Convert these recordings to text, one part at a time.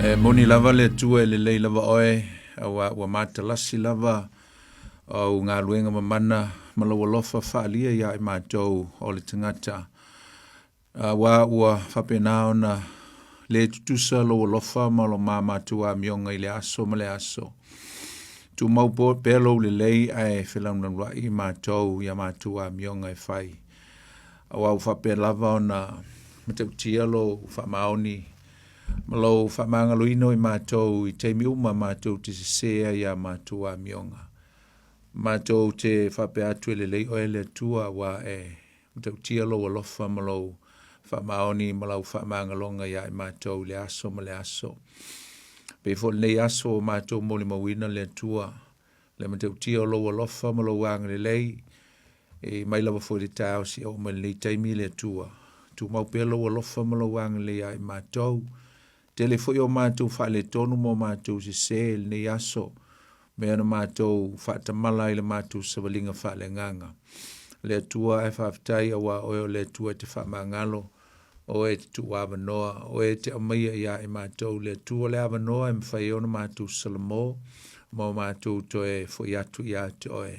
E moni lava le Atua e lelei lava oe, auā ua matalasi lava au galuega mamana ma lou alofa faaalia iā i matou o le tagata. Auā ua faapena ona le tutusa lou alofa ma lo ma matou amioga i le aso ma le aso. Tumau pea lou lelei ae felanulanula'i matou i a matou amioga e fai. Auā ua faapea lava ona matautia lou faamaoni ma lou faamagaloina o i matou i taimi uma matou te sesē ai i a matou amioga. Matou te faapea atu e lelei oe le Atua auā e matautia lou alofa ma lou faamaoni ma lau faamagaloga iā i matou i le aso ma le aso. Pei foi lenei aso ua matou molimauina le Atua le matautia o lou alofa ma lou agalelei, e mai lava foi le taeao seia oo mai lenei taimi le Atua. Tumau pea lou alofa ma lou agalelei ia i matou. Tele foi o matou faaletonu ma o matou sesē i lenei aso, mea na matou faatamala ai le matou savaliga faaleagaga. Le Atua ae faafetai auā oe o le Atua e te faamagalo, O oe e te tuuavanoa, o oe e te aumaia ia i matou le Atua le avanoa e mafai ai ona matou salamo ma o matou toe foi atu ia te oe.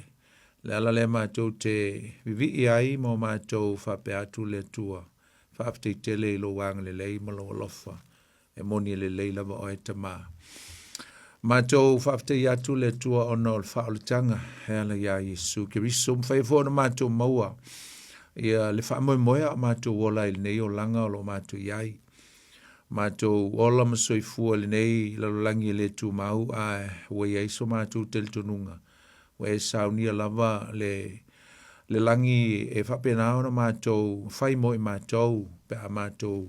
O le ala lea matou te vivii ai ma o matou faapea atu le Atua, faafetai tele i lou agalelei ma lou alofa. E moni e lelei lava oe Tama. Matou faafetai atu le Atua ona o le faaolataga e ala iā Iesu Keriso. Mafai ai foi ona matou maua ia le faamoemoe a o matou ola ai i lenei olaga o lo o matou i ai. Matou ola ma soifua i lenei lalolagi e le tumau a ua i ai so matou talitonuga Ua e saunia lava le le lagi e faapena ona matou fai mo i matou pe a matou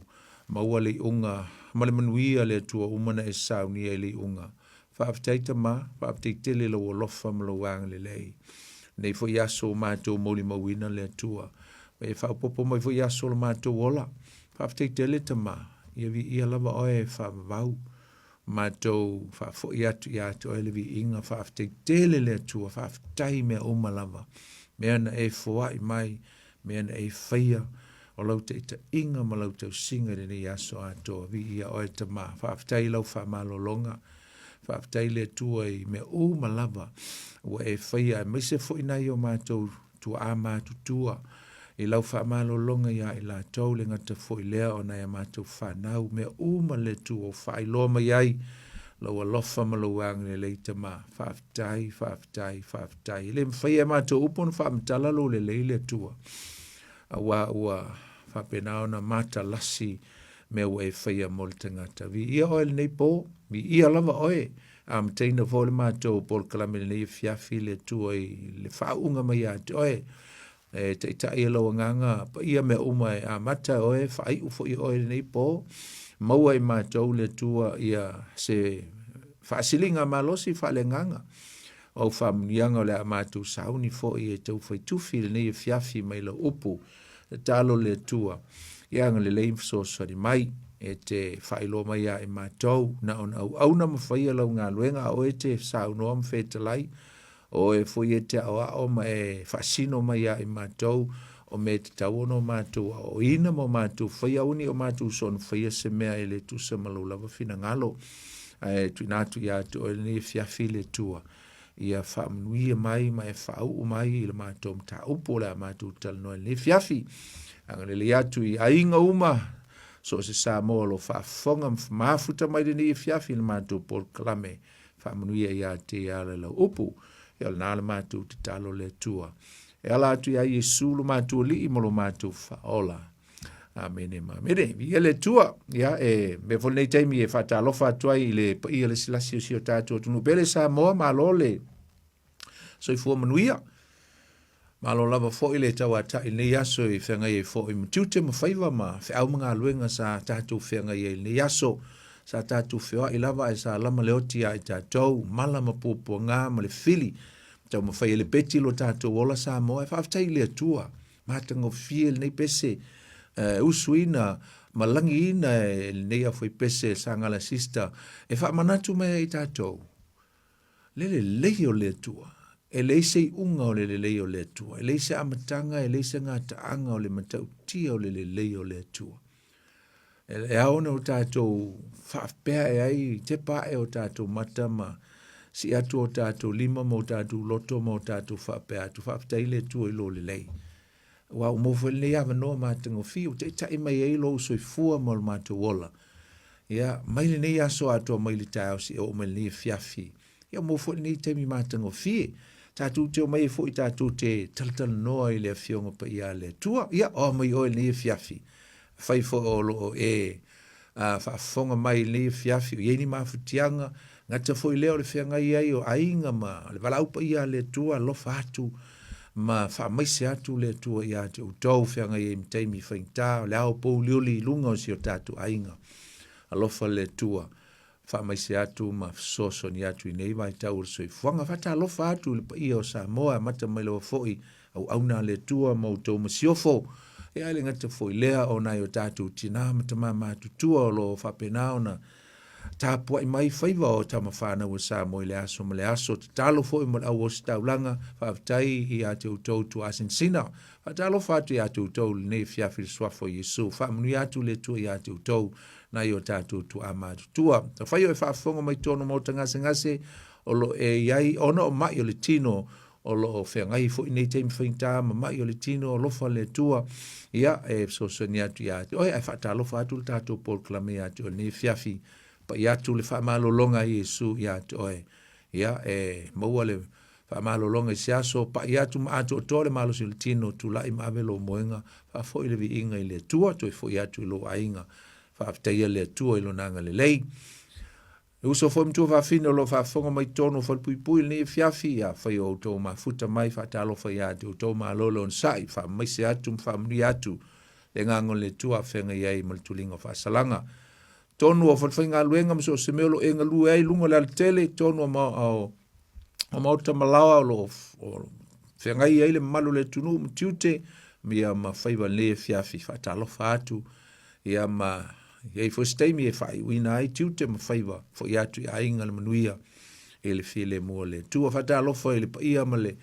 maua le iuga ma le manuia le Atua uma na e saunia i le iuga. Faafetai Tama, faafetai tele i lou alofa ma lou agalelei. Nei foi aso ua matou molimauina le Atua. Ua e faaopoopo mai foi aso o le matou ola. Faafetai tele Tama, ia viia lava oe e faavavau. Matou faafoi atu ia te oe le viiga, faafetai tele le Atua, faafetai i mea uma lava, mea na e foai mai, mea na e faia, o lau taitaiga ma lau tausiga i lenei aso atoa. Viia oe Tama, faafetai i lau faamalologa, faafetai le Atua i mea uma lava ua e faia, aemaise foi nai o matou tuaa matutua i lau faamalologa iā i latou, le gata foi lea o nai a matou fanau, mea uma le Atua ua faailoa mai ai lou alofa ma lou agalelei Tama. Faafetai, faafetai, faafetai. E le mafai e matou upu ona faamatala lou lelei le Atua, auā ua faapena ona matalasi mea ua e faia mo le tagata. Viia oe lenei po, viia lava oe Amataina foi le matou polokalame i lenei afiafi le Atua i le faauuga mai ia te oe. E taitai e lau agaga paia mea uma e amata e oe, faaiu foi e oe i lenei po. Maua e matou le Atua ia se faasiliga malosi faaleagaga o au faamanuiaga o le a matou sauni foi e taufai tufi i lenei afiafi mai lau upu. Tatalo le Atua ia agalelei ma fesoasoani mai e te faailoa mai ia i matou na ona auauna ma faia lau galuega a oe te saunoa ma fetalai o oe foi e te aoao ma e faasino mai ia i matou o mea e tatau ona o matou aoaoina ma o matou faia aua ne i o matou soona faia se mea e le tusa ma lou lava finagalo ae tuuina atu ia te oe lenei afiafi le Atua Ia faamanuia mai ma e faauu mai i le matou mataupu o le a matou talanoa i lenei afiafi. Agalelei atu i aiga uma, so o se Samoa o lo o faafofoga ma mafuta mai lenei afiafi i le matou polokalame. Faamanuia ia te ia ala i lau upu. Ia o lena le matou tatalo le Atua. E ala atu ia Iesu lo matou Alii ma lo matou Faaola. Amene ma amene. Viia le Atua. Ia, e mea foi lenei taimi e faatalofa atu ai i le paia lasilasi o si o tatou atunuu pele Samoa, malo le soifua manuia. Malo lava foi le tauatai i lenei aso i feagai ai foi ma tiute ma faiva ma feau ma galuega sa tatou feagai ai i lenei aso. Sa tatou feoai lava ae sa lama le oti ia i tatou, mala ma puapuaga ma le fili. Taumafai e lepeti lo tatou ola Samoa, e faafetai i le Atua. Matagofie lenei pese e usuina ma lagiina e lenei aufaipese Sagala Sister e faamanatu mai ai i tatou le lelei o le Atua. E leai se iuga o le lelei o le Atua, e leai se amataga, e leai se gataaga o le matautia o le lelei o le Atua. E ao ona o tatou faapea ae ai, tepa ae o tatou mata ma sii atu o tatou lima ma o tatou loto ma o tatou faapea atu, faafetai le Atua i lou lelei. Aua ua maua foi lenei avanoa matagofie ua taitai mai ai lou soifua ma lo matou ola. Ia, mai lenei aso atoa mai le taeao seia oo mai lenei afiafi. Ia ua maua foi lenei taimi matagofie. Tatou te omai ai foi tatou te talatalanoa i le Afioga Paia a le Atua. Ia, oa mai oe i lenei afiafi. Afai foi o lo o e faafofoga mai i lenei afiafi o i ai ni mafatiaga, gata foi lea o le feagai ai o aiga ma le valaau paia a le Atua, alofa atu ma faamaise atu le Atua ia te outou, feagai ai ma taimi faigata, o le ao pouliuli i luga o si o tatou aiga. Alofa le Atua, faamaise atu ma fesoasoani atu i nei vaitau o le soifuaga. Faatalofa atu i le paia o Samoa, e amata mai lava foi auauna a le Atua ma outou masiofo. Ia e le gata foi lea o nai o tatou tina ma tama matutua o lo o faapena ona tapuai mai faiva o tama fanau a Samoa i le aso ma le aso. Tatalo foi mo le au ositaulaga, faafetai ia te outou tuaasinasina. Faatalofa atu ia te outou i lenei afiafi i le suafa o Iesu. Faamanuia atu le Atua ia te outou nai o tatou tuaa matutua. Afai o e faafofoga mai totonu o maota gasegase o lo o e i ai ona o mai o le tino o lo o feagai foi nei taimi faigata ma mai o le tino, alofa le Atua, ia, e fesoasoani atu ia te oe, ae faatalofa atu le tatou polokalame ia te oe lenei afiafi, pai atu le faamalologa a Iesu ia te oe. Ia, e maua le faamalologa i se aso, pai atu ma atoatoa le malosi o le tino, tulai ma ave lou moega, faafoi le viiga i le Atua, toe foi atu i lou aiga, faafetaia le Atua i lona agalelei. E uso foi ma tuafafine o lo o faafofoga mai totonu o Falepuipui i lenei afiafi, afai o outou mafuta mai, faatalofa ia te outou, malo le onosai, faamaise atu ma faamanuia atu le agaga o le Atua a feagai ai ma le tuliga o faasalaga. Tonu o falefaigaluega ma so o se mea o lo o e galue ai i luga o le alatele, tonu o, o maota ma laoa o lo o feagai ai le mamalu o le atunuu ma tiute, ia ma faiva i lenei afiafi, faatalofa atu Ia ma i ai foi se taimi e faaiuina ai tiute ma faiva foi atu i aiga le manuia i le filemu o le Atua. Faatalofa i le paia ma le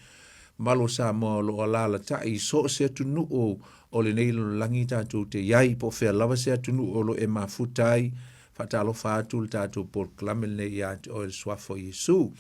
mamalu o Samoa o lo o alaalatai i so o se atunuu o lenei lalolagi tatou te i ai, po o fea lava se atunuu o lo o e mafuta ai. Faatalofa atu le tatou polokalame lenei ia te oe le Suafa o Iesu.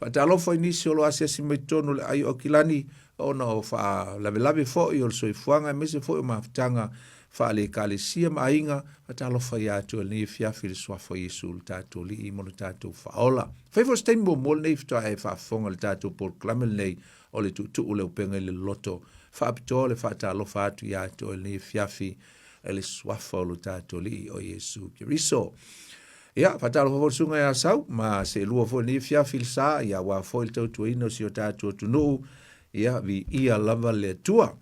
Faatalofa i nisi o lo o asiasi mai totonu o le ai o Aukilani ona o faalavelave foi o le soifuaga aemaise foi o mafutaga faale-Ekalesia ma aiga, faatalofa ia te oe lenei afiafi i le Suafa o Iesu lo tatou Alii ma lo tatou Faaola. Fai foi se taimi muamua lenei faatoa e faafofoga i le tatou polokalame lenei o le Tuutuu o le Upega i le Loloto. Faapitoa le faatalofa atu ia te oe lenei afiafi i le Suafa o lo tatou Alii o Iesu Keriso. Ia, faatalofa foi le susuga ia Sau ma seelua foi lenei afiafi i le sa, ia aua foi le tautuaina o si o tatou atunuu. Ia, viia lava le Atua.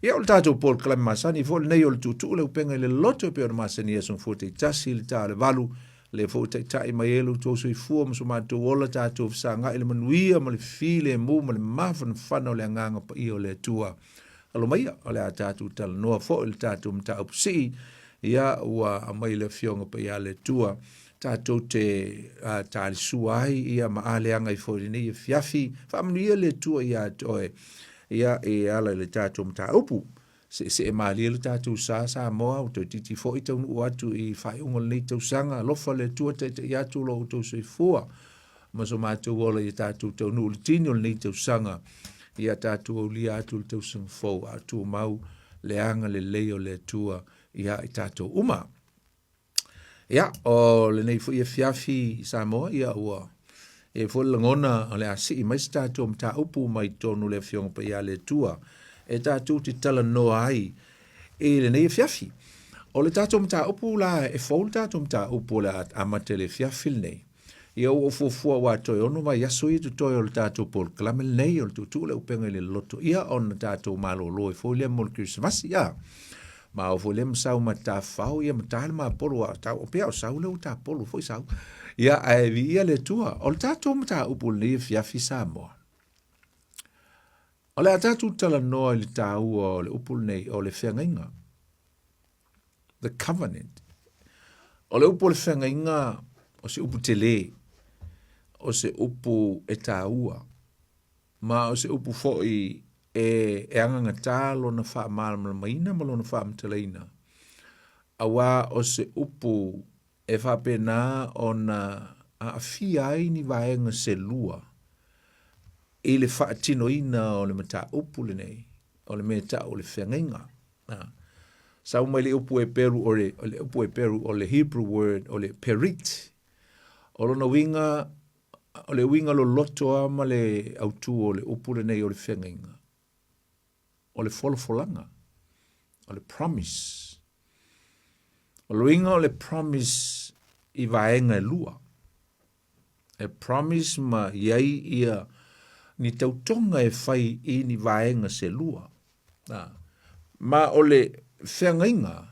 Ia, o le tatou polokalame masani foi lenei o le tuutuu le upega i le loto e pei ona masani i aso gafua taitasi i le ta o le valu, lea foi ua taitai mai ai lo outou soifua ma so matou ola tatou fesagai i le manuia ma le filemu ma le mafanafana o le agaga paia o le Atua. Alo maia, o le a tatou talanoa foi i le tatou mataupu sii, ia ua aumai le Afioga Paia a le Atua tatou te talisua ai ia ma aleaga ai foi i lenei afiafi. Faamanuia le Atua ia te oe ia e ala i le tatou mataupu. Seesee malie le tatou sa Samoa, ua toeitiiti foi taunuu atu i faaiuga o lenei tausaga. Alofa le Atua taitai atu lo outou soifua ma so matou ola ia tatou taunuu i le tini o lenei tausaga. Ia tatou aulia atu le tausaga fou a o tumau le agalelei o le Atua ia i tatou uma. Ia, o lenei foi afiafi i Samoa, ia ua i ai foi le lagona o le a sii mai se tatou mataupu mai totonu o le Afioga Paia a le Atua e tatou te talanoa ai i lenei afiafi. O le tatou mataupu la, e fou le tatou mataupu o le a amata i le afiafi lenei. Ia ua ou fuafua aua toe ono vaiaso ia totoe o le tatou polokalame lenei o le tuutuu le upega i le loloto ia ona tatou malolo ai foi lea mo le Kerisimasi ia. Ma o foi lea ma sau ma tafafao ia ma ta le mapolo a tau o pea o sau lea ua tapolo foi sau. Ia ae viia le Atua. O le tatou mataupu lenei afiafi Samoa. O le a tatou talanoa i le taua o le upu lenei o le feagaiga. The covenant. O le upu o le feagaiga, o se upu tele, o se upu e taua, ma o se upu foi e, e agagatā lona faamalamalamaina ma lona faamatalaina. Auā o se upu e faapena ona aafia ai ni vaega se lua i le faatinoina o le mataupu lenei, o le mea e ta'u o le feagaiga. Sau mai le upu Eperu o le, o le upu Eperu o le Hebrew word o le perit. O lona uiga, o le uiga loloto lava ma le autū o le upu lenei o le feagaiga, o le folafolaga, o le promise. O le uiga o le promise i vaega e lua. E promise ma i ai ia ni tautoga e fai i ni vaega se lua. A. Ma o le feagaiga,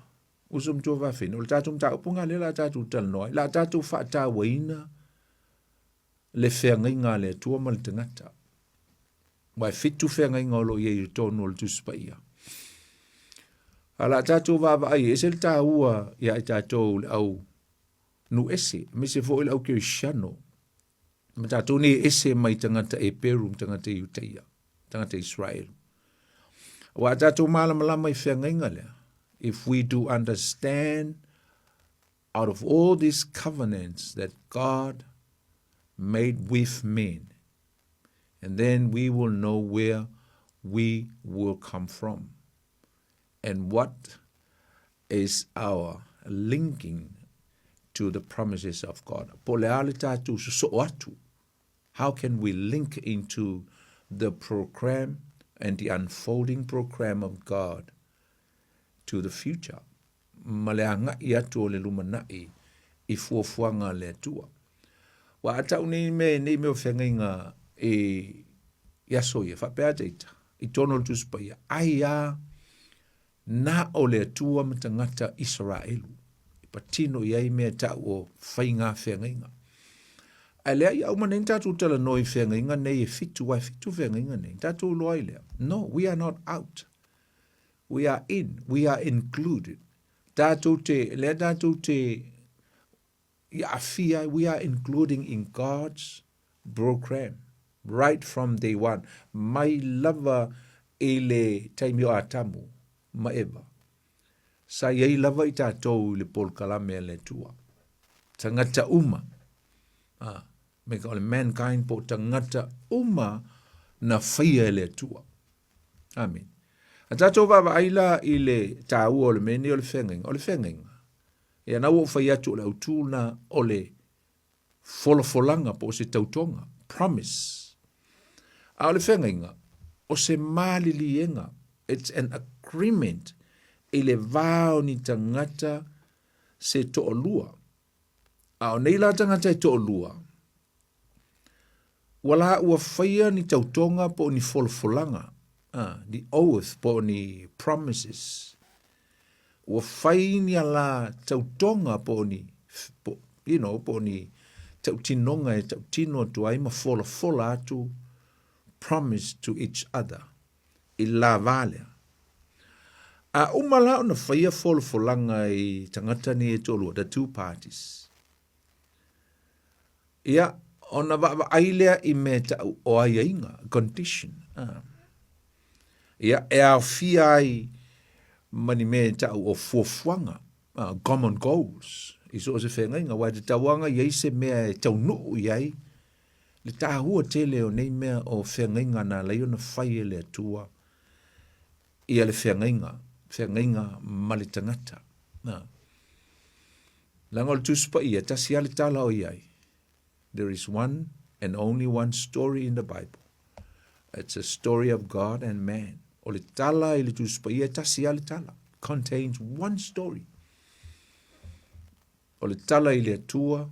uso ma tuafafine, o le tatou mataupu lena lea o le a tatou talanoa ai, o le a tatou faatauaina le feagaiga a le Atua ma le tagata. Aua e fitu feagaiga o lo o i ai i totonu o le Tusi Paia. A o le a tatou vaavaai, e ese le taua ia i tatou le au nuu ese, aemaise foi le au kerisiano, ma tatou nei e ese mai tagata Eperu ma tagata Iutaia, tagata Israelu. Aua a tatou malamalama i feagaiga lea, if we do understand out of all these covenants that God made with men, and then we will know where we will come from and what is our linking to the promises of God. Po o le a le tatou sosoo atu. How can we link into the program and the unfolding program of God to the future? Ma le agai atu o le lumanai i fuafuaga a le Atua. Ua a tau nei mea, nei mea o feagaiga i, i aso ia, faapea ata ita, i tonu o le Tusi Paia, ai a na o le Atua ma tagata Isaraelu, e patino i ai mea tau o faiga feagaiga. Ae lea ia uma nei na tatou talanoa i feagaiga nei e fitu, aua e fitu feagaiga nei, na tatou iloa ai lea. No, we are not out. We are in, we are included. Tatou te, lea tatou te i aafia ai, we are including in God's program right from day one, mai lava i le taimi o Atamu ma Eva. Sa i ai lava i tatou i le polokalame a le Atua. Tagata uma, ah, me ka o le mankind po o tagata uma na faia e le Atua. Amene. A tatou vaavaai la i le taua o le mea nei o le feagaiga, o le feagaiga, ia na ua ou fai atu o le autū lena o le folafolaga po o se tautoga, promise. A o le feagaiga, o se maliliega, it's an agreement i le va o ni tagata se toalua. A o nei la tagata e toalua, ua la ua faia ni tautoga po o ni folafolaga, ni oath po o ni promises. Ua fai ni ala tautoga po o ni, po, you know, po o ni tautinoga e tautino atu ai ma folafola atu promise to each other i le la va lea. A uma la ona faia folafolaga i tagata nei e toalua, the two parties, ia, ona vaavaai lea i mea tau o aiaiga, condition. A. Ia, e aofia ai ma ni mea tau o fuafuaga, common goals, i so o se feagaiga, aua e tatau lava ona i ai se mea e taunuu i ai le tahua tele o nei mea o feagaiga na ala ai ona fai e le Atua ia le feagaiga, feagaiga ma le tagata. Na. Leaga o le Tusi Paia, tasi lava le tala o i ai. There is one and only one story in the Bible. It's a story of God and man. O le tala i le Tusi Paia, tasi lava le tala. Contains one story. O le tala i le Atua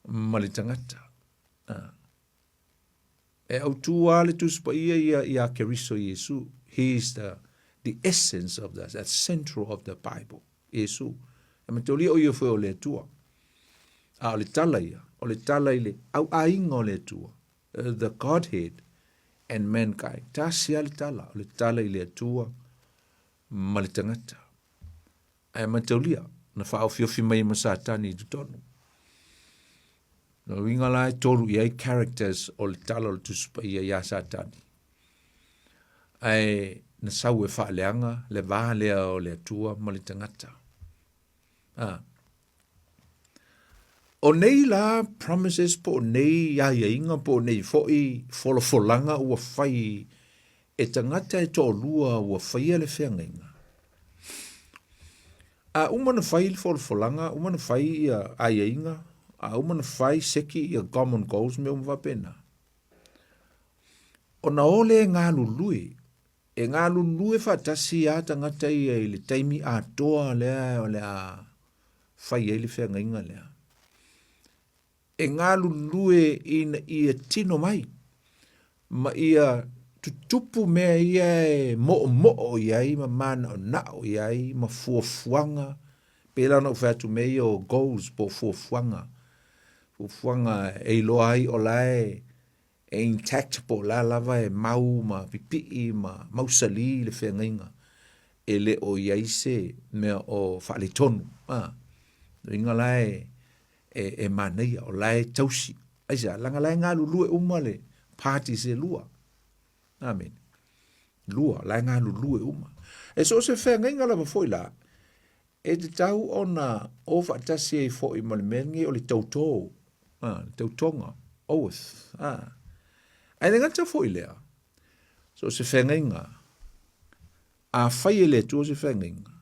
ma le tagata. Ah. E autū lava le Tusi Paia ia iā Keriso Iesu. He is the, the essence of the, the central of the Bible. Iesu. E mataulia o ia foi o le Atua. A o le tala ia, o le tala i le auaiga o le Atua, the Godhead and mankind. Tasi lava le tala, o le tala i le Atua ma le tagata. Ae mataulia, na faaofiofi mai ma Satani i totonu. Lona uiga la e tolu i ai characters o le tala o le Tusi Paia iā Satani. Ae na sau e faaleaga le va lea o le Atua ma le tagata. A. O nei la promises po o nei aiaiga po o nei foi folafolaga ua fai e tagata e toalua ua faia le feagaiga. A uma ona fai le folafolaga, uma ona fai ia aiaiga, a uma ona fai seki ia common goals mea uma faapena, ona o lea e galulue, e galulue faatasi lava tagata ia i le taimi atoa lea o le a fai ai le feagaiga lea. E galulue ina ia tino mai ma ia tutupu mea ia e moomoo i ai ma manaonao i ai ma fuafuaga, pei la ona ou fai atu mea ia o goals po o fuafuaga, fuafuaga e iloa ai o la e e intact po o la lava e mau ma pipii ma mausali le feagaiga e le o i ai se mea o faaletonu. A, uiga la e, e, e manaia, o la e tausi. Aisea? Leaga la e galulue uma le parties e lua. Amene. Lua, la e galulue uma. E so o se feagaiga lava foi la, e tatau ona o faatasi ai foi ma le mea lenei o le tautō, a, le tautoga, oath, a. Ae le gata foi lea, so o se feagaiga, a fai e le Atua se feagaiga,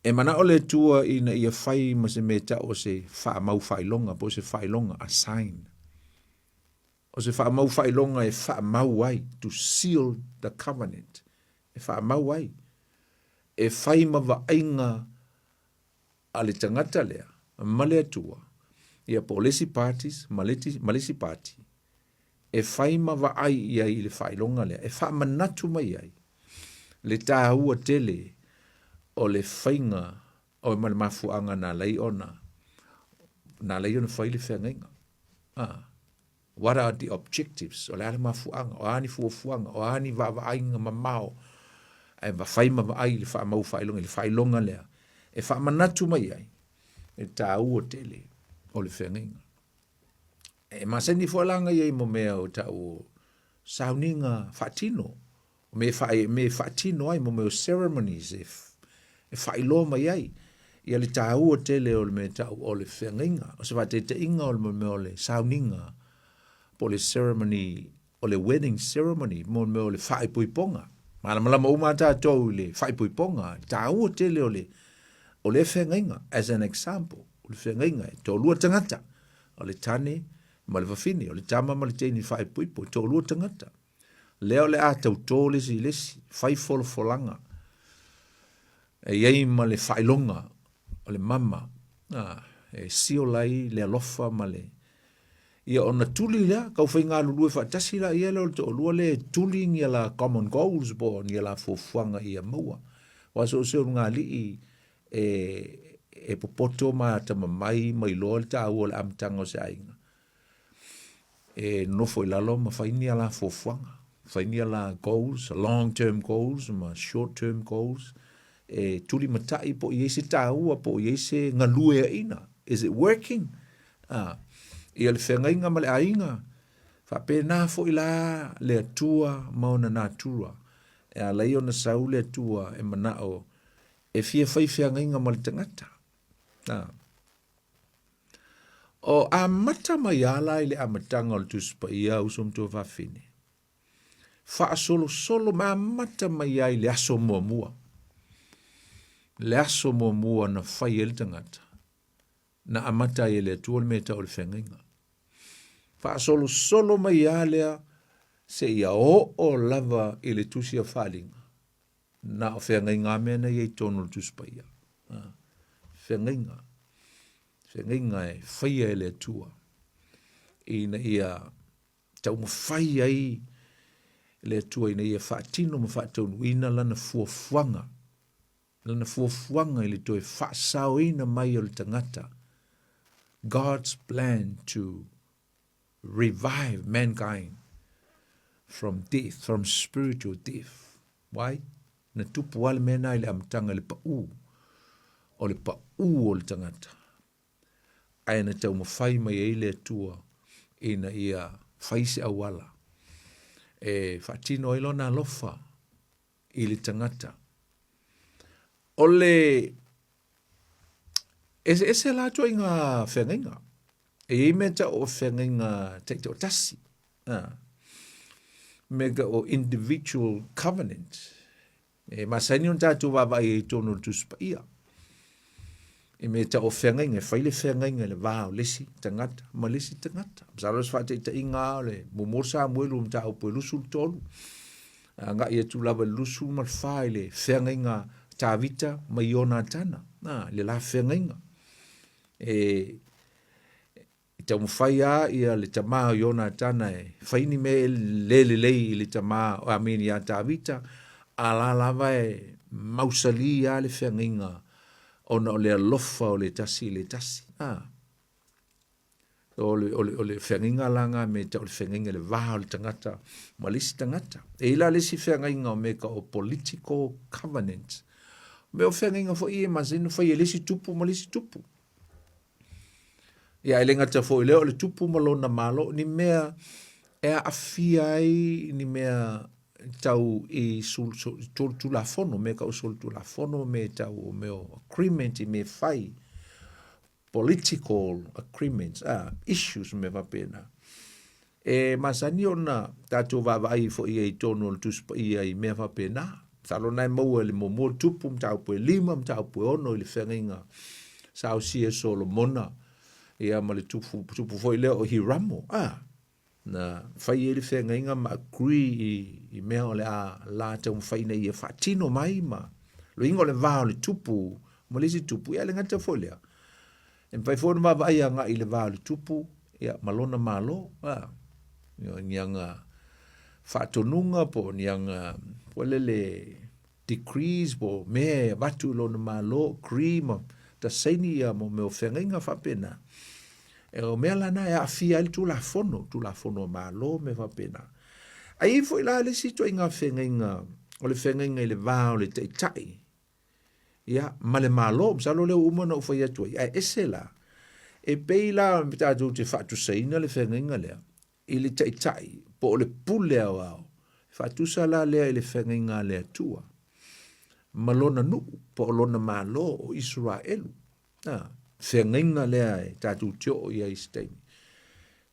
e manao le Atua ina ia fai ma se mea e tau o se faamau faailoga, po o se faailoga, a sign. O se faamau faailoga e faamau ai, to seal the covenant, e faamau ai, e fai ma vaaiga a le tagata lea ma le Atua, ia po o le isi parties ma le ma le isi party, e fai ma vaai i ai i le faailoga lea, e faamanatu mai ai le taua tele o le faiga o ma le mafuaaga na ala ai ona na ala ai ona fai le feagaiga. Ah. What are the objectives? O le a le mafuaaga? O a ni fuafuaga? O a ni vaavaaiga mamao? Ae fai ma vaai i le faamau faailoga, i le faailoga lea e faamanatu mai ai le taua tele o le feagaiga. E masani foi la ona i ai mo mea o tau o sauniga faatino, o mea e, mea e faatino ai, mo mea o ceremonies e, e faailoa mai ai ia le taua tele o le mea tau o le feagaiga. O se faataitaiga o le mea o le sauniga po o le ceremony o le wedding ceremony mo le mea o le faaipoipoga. Malamalama uma tatou i le faaipoipoga, taua tele o le o lea feagaiga as an example, o le feagaiga e toalua tagata, o le tane ma le fafine, o le tama ma le teine faaipoipo, e toalua tagata. Lea o le a tautō le isi i le isi, fai folafolaga, e i ai ma le faailoga o le mama, a, e seal ai le alofa ma le, ia ona tuli lea, tau fai galulue faatasi laia lea o le toalua lea e tuli ni a la common goals po o ni a la fuafuaga ia maua. Aua so o se ulugalii e, e popoto ma atamamai ma iloa le taua o le amataga o se aiga, e nofo i lalo ma fai ni a la fuafuaga, fai ni a la goals, long term goals ma short term goals, e tulimatai po o i ai se taua, po o i ai se galueaiina, is it working? Ah, ia le feagaiga ma le aiga, faapena foi la le Atua ma ona natura, e ala ai ona sau le Atua e manao e fia fai feagaiga ma le tagata. Ah. O amata mai a la i le amataga o le Tusi Paia, uso ma tuafafine. Faasolosolo ma amata mai ai le aso muamua. Le aso muamua na fai ai le tagata, na amata ai e le Atua le mea e tau o le feagaiga. Faasolosolo mai a lea seia oo lava i le Tusi a Faaaliga. Na o feagaiga a mea na i ai tonu o le Tusi Paia. Feagaiga. Feagaiga e faia e le Atua ina ia taumafai ai le Atua ina ia faatino ma faataunuuina lana fuafuaga, lana fuafuaga i le toe faasaoina mai o le tagata. God's plan to revive mankind from death, from spiritual death. Why? Na tupu lava le mea na i le amataga i le paʻū, o le paʻū o le tagata. Ae na taumafai mai ai le Atua ina ia fai se auala e faatino ai lona alofa i le tagata. O le. Eseese la ituaiga feagaiga. E i ai mea tau o feagaiga taitoatasi, a, mea tau o individual covenant. E masani ona tatou vaavaai ai i totonu o le Tusi Paia. I mea tau o feagaiga, e fai le feagaiga i le va o le isi tagata ma le isi tagata. Masalo o se faataitaiga lava o le muamua o Samuelu mataupu e 23, agai atu lava i le 24 i le feagaiga a Tavita ma Ionatana, a, le la feagaiga. E I taumafai lava ia le tama o Ionatana e fai ni mea le lelei i le tama, I mean iā Tavita, a la lava e mausali lava le feagaiga ona o le alofa o le tasi i le tasi. A. O le, o le, o le feagaiga la nga me tau o le feagaiga i le va o le tagata ma le isi tagata. E i ai la le isi feagaiga o mea tau o political covenant. O mea o feagaiga foi ia e masani ona fai e le isi tupu ma le isi tupu. Ia, e le gata foi i lea o le tupu ma lona malo, ni mea e aafia ai ni mea tau i solitulafono, mea tau solitulafono, mea tau o mea o agreement i mea e fai, political agreements, ah, issues mea faapena. E masani ona tatou vaavaai foi i ai i totonu o le Tusi Paia i mea faapena. Masalo o lena e maua i le muamua o le Tupu, mataupu e 5, mataupu e 6 i le feagaiga sa osia e Solomona, ia ma le tupu, tupu foi lea o Hiramo, a, na fai ai le feagaiga ma agree i, i mea o le a la taumafai ina ia faatino mai ma loiga o le va o le tupu ma le isi tupu, ia le gata foi lea. E mafai foi ona vaavaai agai i le va o le tupu ia, ma lona malo. A, ni aga faatonuga po o ni aga foi lele decrees po o mea e avatu i lona malo, agree ma ta saini ia mo mea o feagaiga faapena. E o mea la na e aafia ai le Tulafono, Tulafono a Malo, mea faapena. Ae i ai foi la le isi ituaiga feagaiga, o le feagaiga i le va o le taitai ia, ma le Malo. Masalo lea ua uma ona ou fai atu ai, ae ese la, e pei la tatou te faatusaina le feagaiga lea i le taitai po o le pule aoao, e faatusa la lea i le feagaiga a le Atua ma lona nuu po o lona Malo o Isaraelu. A, feagaiga lea e tatou te oo i ai i se taimi.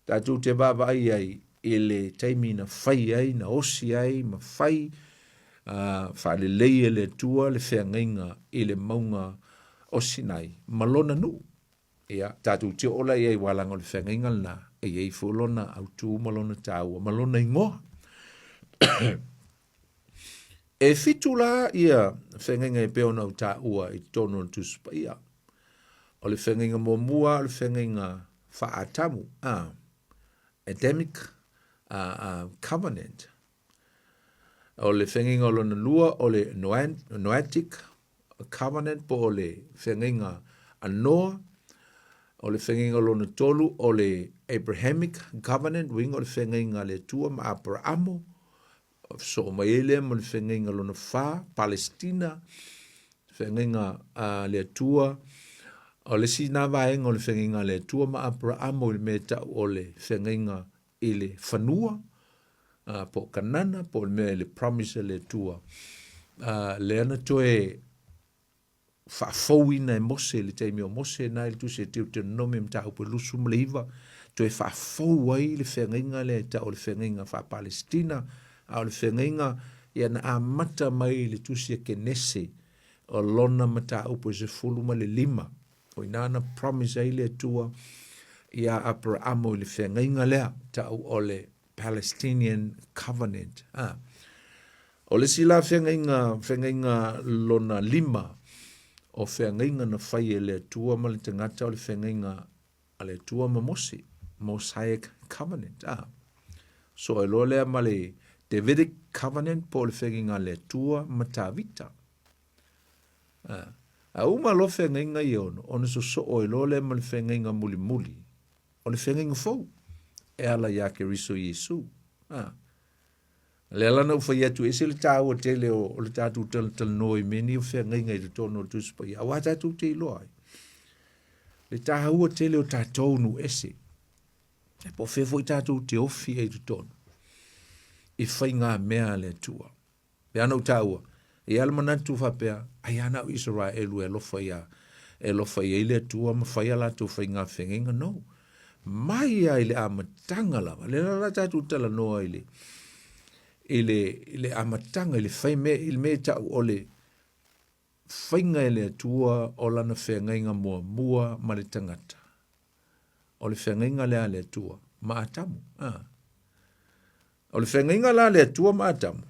Tatou te vaavaai ai i le taimi na fai ai, na osi ai ma fai faalelei e le Atua le feagaiga i le mauga o Sinai ma lona nuu. Ia, tatou te oo la i ai aua leaga o le feagaiga lena e i ai foi lona autu ma lona taua ma lona igoa. E fitu la ia feagaiga e pei ona ou taua i totonu o le Tusi Paia. O le feagaiga muamua o le feagaiga faa-Atamu, a, Adamic Covenant. O le feagaiga o lona lua o le Noatic Covenant po o le feagaiga a Noa. O le feagaiga lona tolu o le Abrahamic Covenant, uiga o le feagaiga a le Atua ma Aparaamo. Sosoo mai ai lea ma le feagaiga lona fa, Palestina, feagaiga a le Atua. O le isi na vaega o le feagaiga a le Atua ma Aparaamo i le mea e tau o le feagaiga i le fanua, po o Kanana, po o le mea i le promise a le Atua. Lea na toe faafouina e Mose i le taimi o Mose na i le tusi e Deuteronomi mataupu e 29, toe faafou ai le feagaiga lea e tau o le feagaiga faa-Palestina, a o le feagaiga ia na amata mai i le tusi a Kenese o lona mataupu e 15. O i ina na promise ai le Atua iā Aperaamo i le feagaiga lea tau o le Palestinian Covenant. Ah. O le isi la feagaiga, feagaiga lona lima, o feagaiga na fai e le Atua ma le tagata o le feagaiga a le Atua ma Mose, Mosaic Covenant. Ah. So e loa lea ma le Davidic Covenant po o le feagaiga a le Atua ma Tavita. Ah. A uma loa feagaiga ia ono, ona sosoo ai loa lea ma le feagaiga mulimuli, o le feagaiga fou e ala iā Keriso Iesu. Ah. Lea la na ou fai atu, ese le taua tele o, o le tatou talatalanoa i mea nei o feagaiga i totonu o le Tusi Paia, aua tatou te iloa ai. Le taua tele o tatou nuu ese, e po o fea foi tatou te ofi ai i totonu, i faigamea a le Atua. Lea na ou taua, e i ai le manatu faapea, ai lava na o Isaraelu e alofa ia, e alofa i ai le Atua ma fai a latou faiga feagaiga. No. Mai lava i le amataga lava, lea la o le a tatou talanoa i le, i le, i le amataga, i le fai mea, i le mea e tau o le faiga e le Atua o lana feagaiga muamua ma le tagata. O le feagaiga lea a le Atua ma Atamu. Ah. O le feagaiga la a le Atua ma Atamu,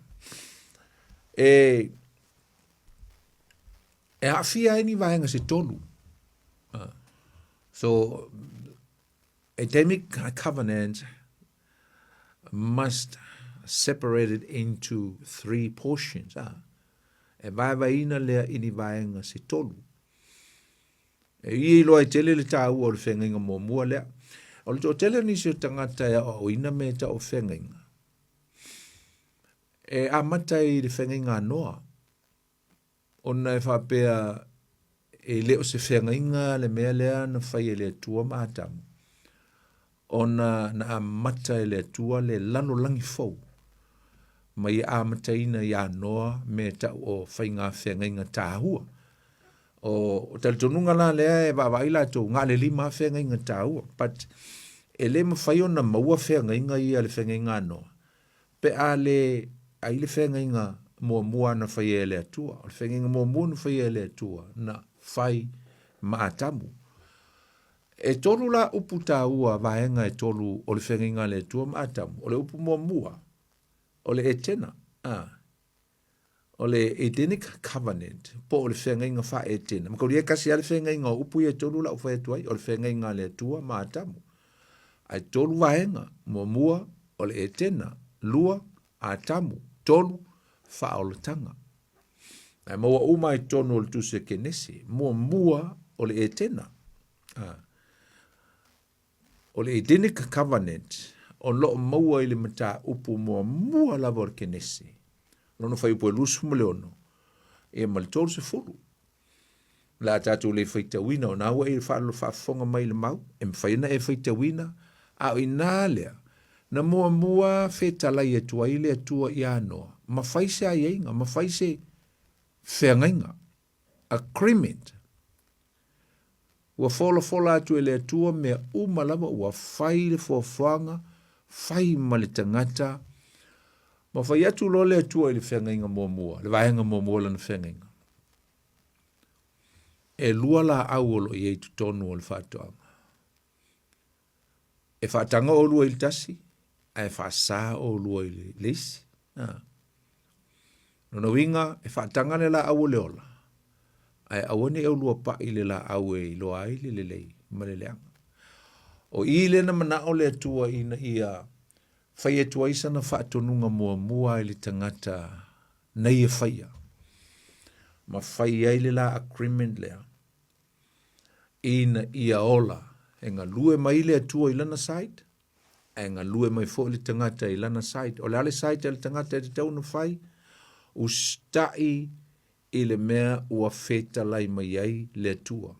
e, e aafia ai ni vaega se tolu. Ah. So, Adamic covenant must separated into three portions. Ah. E vaevaeina lea i ni vaega se tolu. E ia iloa e tele le tāua o le feagaiga muamua lea. O le toatele o nisi o tagata e aoaoina mea e tau o feagaiga, e amata i le feagaiga a Noa, ona e faapea e le o se feagaiga le mea lea na fai e le Atua ma Atamu, ona na amata e le Atua le lalolagi fou ma ia amataina iā Noa mea e tau o faiga feagaiga tāua. O talitonuga la lea e vaavaai latou, na o le 5 lava feagaiga taua, but e le mafai ona maua feagaiga ia le feagaiga a Noa pe a le ai le feagaiga muamua na faia e le Atua. O le feagaiga muamua na faia e le Atua na fai ma Atamu. E tolu la upu taua, vaega e tolu o le feagaiga a le Atua ma Atamu. O le upu muamua, o le Etena. A. O le Edenic Covenant, po o le feagaiga faa-Etena. Mataulia e tasi lava le feagaiga o upu ia e tolu la ua fai atu ai, o le feagaiga a le Atua ma Atamu. Ae tolu vaega, muamua, o le Etena, lua, Atamu, tolu, faaolataga. Ae maua uma i totonu o le tusi a Kenese, muamua o le Etena. A. O le Edenic Covenant o lo o maua i le mataupu muamua lava o le Kenese, lona fuaiupu e 26 ia ma le 30. O le a tatou le faitauina, o na ua e faafofoga mai i le mau, e mafai ona e faitauina, a o i ina lea, na muamua fetalai atu ai le Atua iā Noa, ma fai se aiaiga, ma fai se feagaiga, agreement. Ua folafola atu e le Atua mea uma lava ua fai le foafoaga, fai ma le tagata, ma fai atu loa le Atua i le feagaiga muamua, le vaega muamua o lana feagaiga. E lua laau o lo o i ai i totonu o le faatoaga. E faataga oulua i le tasi, ae faasa oulua i le isi. Ha. Lona uiga, e faataga le laau o le ola, ae aua ne i oulua pai i le laau e iloa ai le lelei ma le leaga. O i lea na manao le Atua ina ia fai atu ai sana faatonuga muamua i le tagata na ia faia, ma fai ai le la agreement lea ina ia ola. E galue mai le Atua i lana side, ae galue mai foi le tagata i lana side. O le a le side a le tagata e tatau ona fai? Usitai i le mea ua fetalai mai ai le Atua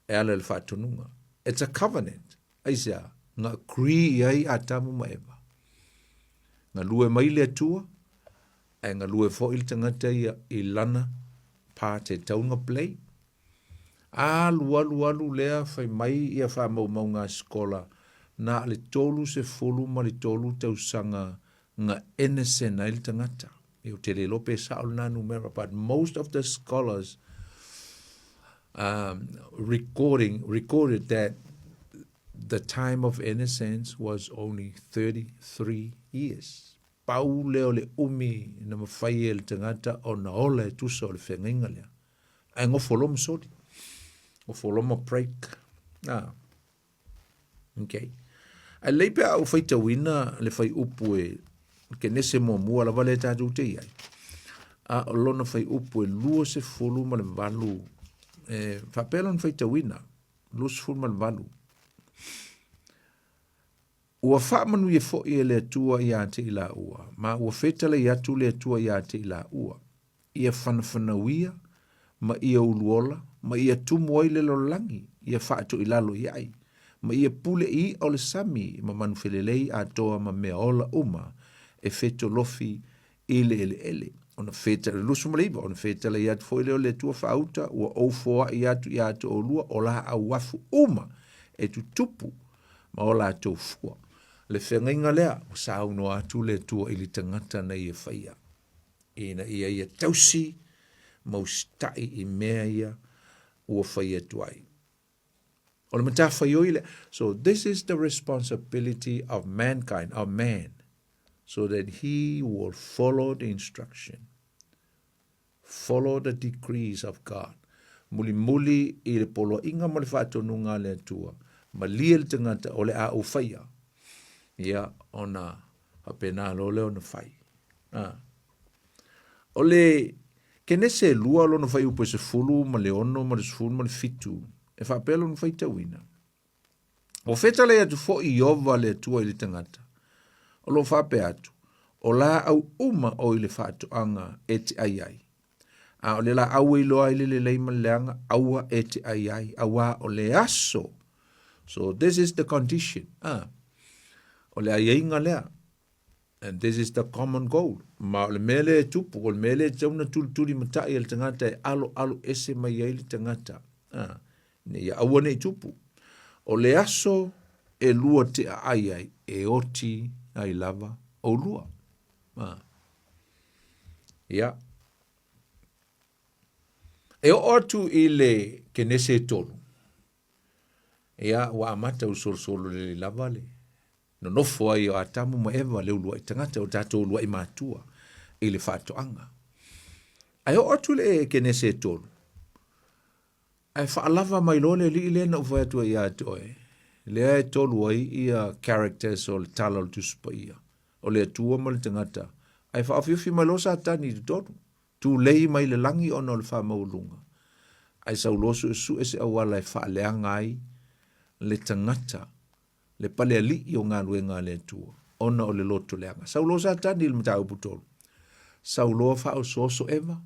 e ala i le faatonuga. It's a covenant. Aisea? Na agree i ai Atamu ma Eva. Galue mai le Atua, ae galue foi le tagata ia i lana part e tatau ona play. Alu alu alu lea fai mai ia faamaumauga a sikola na o le 33 tausaga na innocent ai le tagata. Ou te le iloa pe sao lena numera but most of the scholars um, recording recorded that the time of innocence was only 33 years. Pau lea o le umi na mafai e le tagata ona ola e tusa o le feagaiga lea. Ae gofo loa ma soli. Gofo loa ma break. Ah. Okay. Ae lelei pe a ou faitauina le fuaiupu e Kenese muamua lava lea tatou te i ai. A o lona fuaiupu e 28, e faapea lona faitauina, 28. Ua faamanuia foi e le Atua iā te i laua, ma ua fetalai atu le Atua iā te i laua, ia fanafanauia, ma ia uluola, ma ia tumu ai le lalolagi, ia faatoilalo i ai, ma ia pule i iʻa o le sami ma manu felelei atoa ma mea ola uma e fetolofi i le eleele. Ona fetala, 29, ona fetalai atu foi lea o le Atua faauta, ua ou foai atu ia te oulua o laau afu uma e tutupu ma o latou fua. Le feagaiga lea, ua saunoa atu le Atua i le tagata na ia faia, ina ia ia tausi ma usitai i mea ia ua fai atu ai. O le matafaioi lea. So this is the responsibility of mankind, of man, so that he will follow the instruction, follow the decrees of God. Mulimuli i le poloaiga ma le faatonuga a le Atua, malie le tagata o le a ou faia, ia ona faapena loa lea ona fai. Ah. O le Kenese e lua lona fuaiupu e 16 ma le 17, e faapea lona faitauina. Ua fetalai atu foi Ieova le Atua i le tagata, o lo o faapea atu, o laau uma o i le faatoaga e te ai ai. A o le laau e iloa ai le lelei ma le leaga, aua e te ai ai, auā o le aso. So this is the condition. Ah, o le aiaiga lea. And this is the common goal. Ma o le mea lea e tupu, o le mea lea e tatau ona tulituli matai e le tagata e aloalo ese mai ai le tagata. Ah, ina ia aua ne i tupu. O le aso e lua te aai ai, e oti ai lava oulua. Ah. Ia. E oo atu i le Kenese e tolu, ia, ua amata usolosolo lelei lava le Nonofo ai o Atamu ma Eva le uluai tagata, o tatou uluai matua i le faatoaga. Ae oo atu le Kenese e tolu, ae faalava mai loa le alii lea na ou fai atu ai ia te oe, lea e tolu ai ia characters o le tala o le Tusi Paia, o le Atua ma le tagata, ae faaofiofi mai loa Satani i totonu, tulei mai le lagi ona o le faamaualuga, ae sau loa suesue se auala e faaleaga ai le tagata le palealii o galuega a le Atua, ona o le loto leaga. Sau loa Satani i le mataupu tolu. Sau loa faaosooso Eva,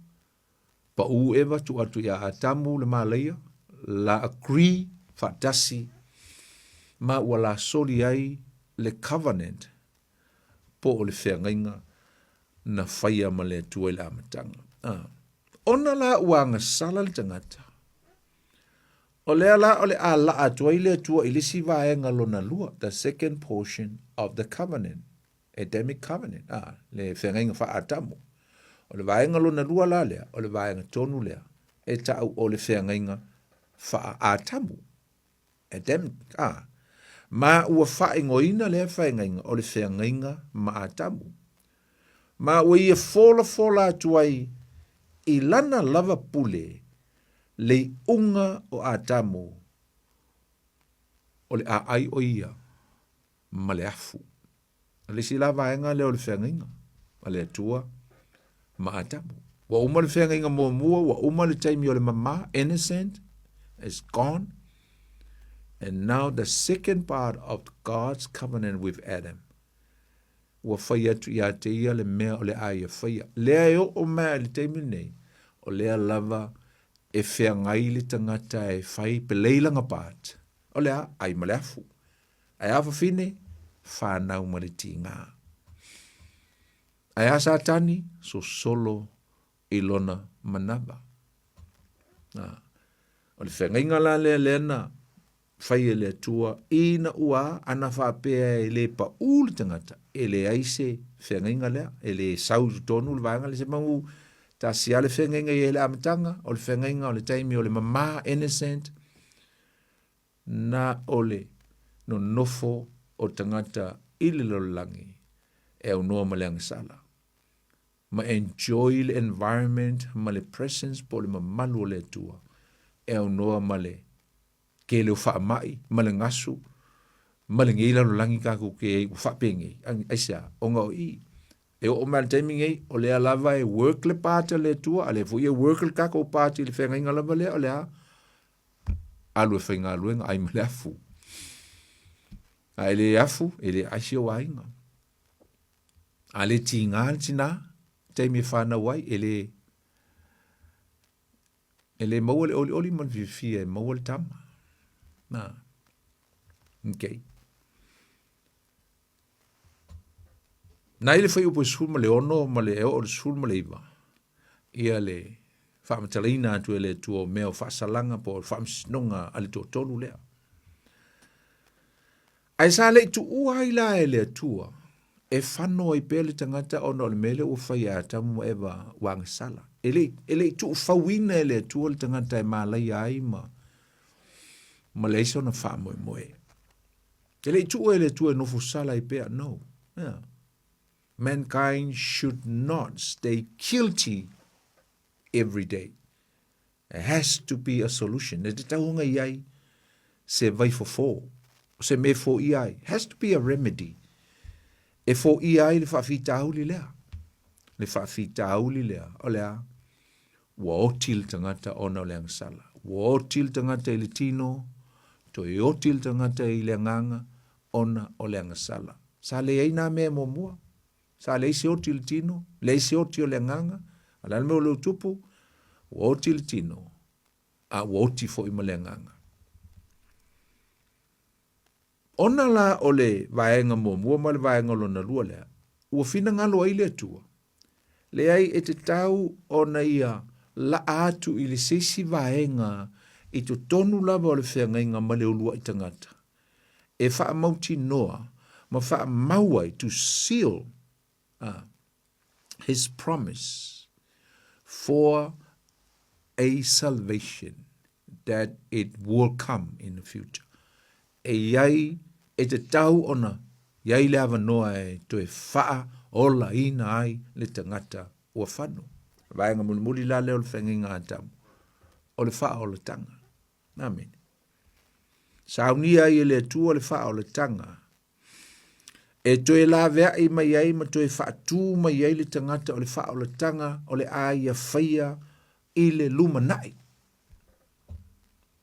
pau Eva, tuu atu ia Atamu le malaia, la agree faatasi, ma ua la soli ai le covenant, po o le feagaiga na faia ma le Atua i le amataga. Ah. Ona la ua agasala le tagata, O lea la o le a laa atu ai le Atua i le isi vaega lona lua, the second portion of the covenant, Adamic covenant, a, le feagaiga faa-Atamu. O le vaega lona lua la lea, o le vaega tonu lea, e ta'u o le feagaiga faa-Atamu, Adamic, a. Ma ua faaigoaina lea feagaiga o le feagaiga ma Atamu. Ma ua ia folafola atu ai i lana lava pule le iuga o Atamu, o le aai o ia ma le afu. O le isi la vaega lea o le feagaiga a le Atua ma Atamu. Ua uma le feagaiga muamua, ua uma le taimi o le mama, innocent is gone. And now the second part of God's covenant with Adam. Ua fai atu ia te ia le mea o le a ia faia. Lea e oo mai i le taimi lenei, o lea lava e feagai le tagata e fai pelei lana part. O le a, ai ma le afu. Ae a fafine, whanau ma le tīngā. Ae a Satani, sosolo i lona manava. Na, o le feagaiga la lea lea na fai e le Atua ina ua ana faapea e le paʻū le tagata, e leai se feagaiga lea, e le sau i totonu le vaega lea, semanu tasi lava le feagaiga i ai le amataga, o le feagaiga o le taimi o le mama, innocent, na o le nonofo o tagata i le lalolagi e aunoa ma le agasala. Ma enjoy le environment ma le presence po o le mamalu o le Atua e aunoa ma le tele o faamai ma le gasu ma lenei lalolagi tatou te ai ua faapenei. Aisea? Ona o i e oo mai le taimi nei o lea lava e work le part a le Atua, a lea foi e work le tatou part i le feagaiga lava lea o le a alu e faigaluega ai ma le afu. A e le afu, e le ai si ou aiga. A le tiga le tinā, taimi e whanau ai, e le, e le maua le olioli ma le fiafia e maua le tama. Nā. Okay. Nai le fuaiupu e 16 ma le e oo i le 19. Ia le faamatalaina atu e le Atua o mea o faasalaga po o le faamasinoga a le toatolu lea. Ae sa le i tuua ai la e le Atua e fano ai pea le tagata ona o le mea lea ua fai e Atamu ma Eva ua agasala. E le, e le i tuufauina e le Atua le tagata e malaia ai ma, ma leai sona faamoemoe. E le i tuua e le Atua e nofo sala ai pea, no. Yeah. Mankind should not stay guilty every day. There has to be a solution. E tatau ona i ai se vaifofo, se mea e foia ai. Has to be a remedy. E foia ai le faafitauli lea. Le faafitauli lea, o le a? Ua oti le tagata ona o le agasala. Ua oti le tagata i le tino, toe oti le tagata i le agaga ona o le agasala. Sa leai nā mea muamua. Sa leai se oti i le tino, leai se oti o le agaga, a o le a le mea o lea ua tupu? Ua oti le tino, a ua oti foi ma le agaga. Ona la o le vaega muamua ma le vaega lona lua lea, ua finagalo ai le Atua, leai e tatau ona ia laa atu i le se isi vaega i totonu lava o le feagaiga ma le uluai tagata, e faamautinoa ma faamau ai, to seal his promise for a salvation that it will come in the future. E i ai, e tatau ona i ai le avanoa e toe faaolaina ai le tagata ua fano. Vaega mulimuli la lea o le feagaiga a Atamu, o le faaolataga. Amene. Saunia ai e le Atua le faaolataga e toe laveai mai ai ma toe faatū mai ai le tagata o le faaolataga o le a ia faia i le lumanai.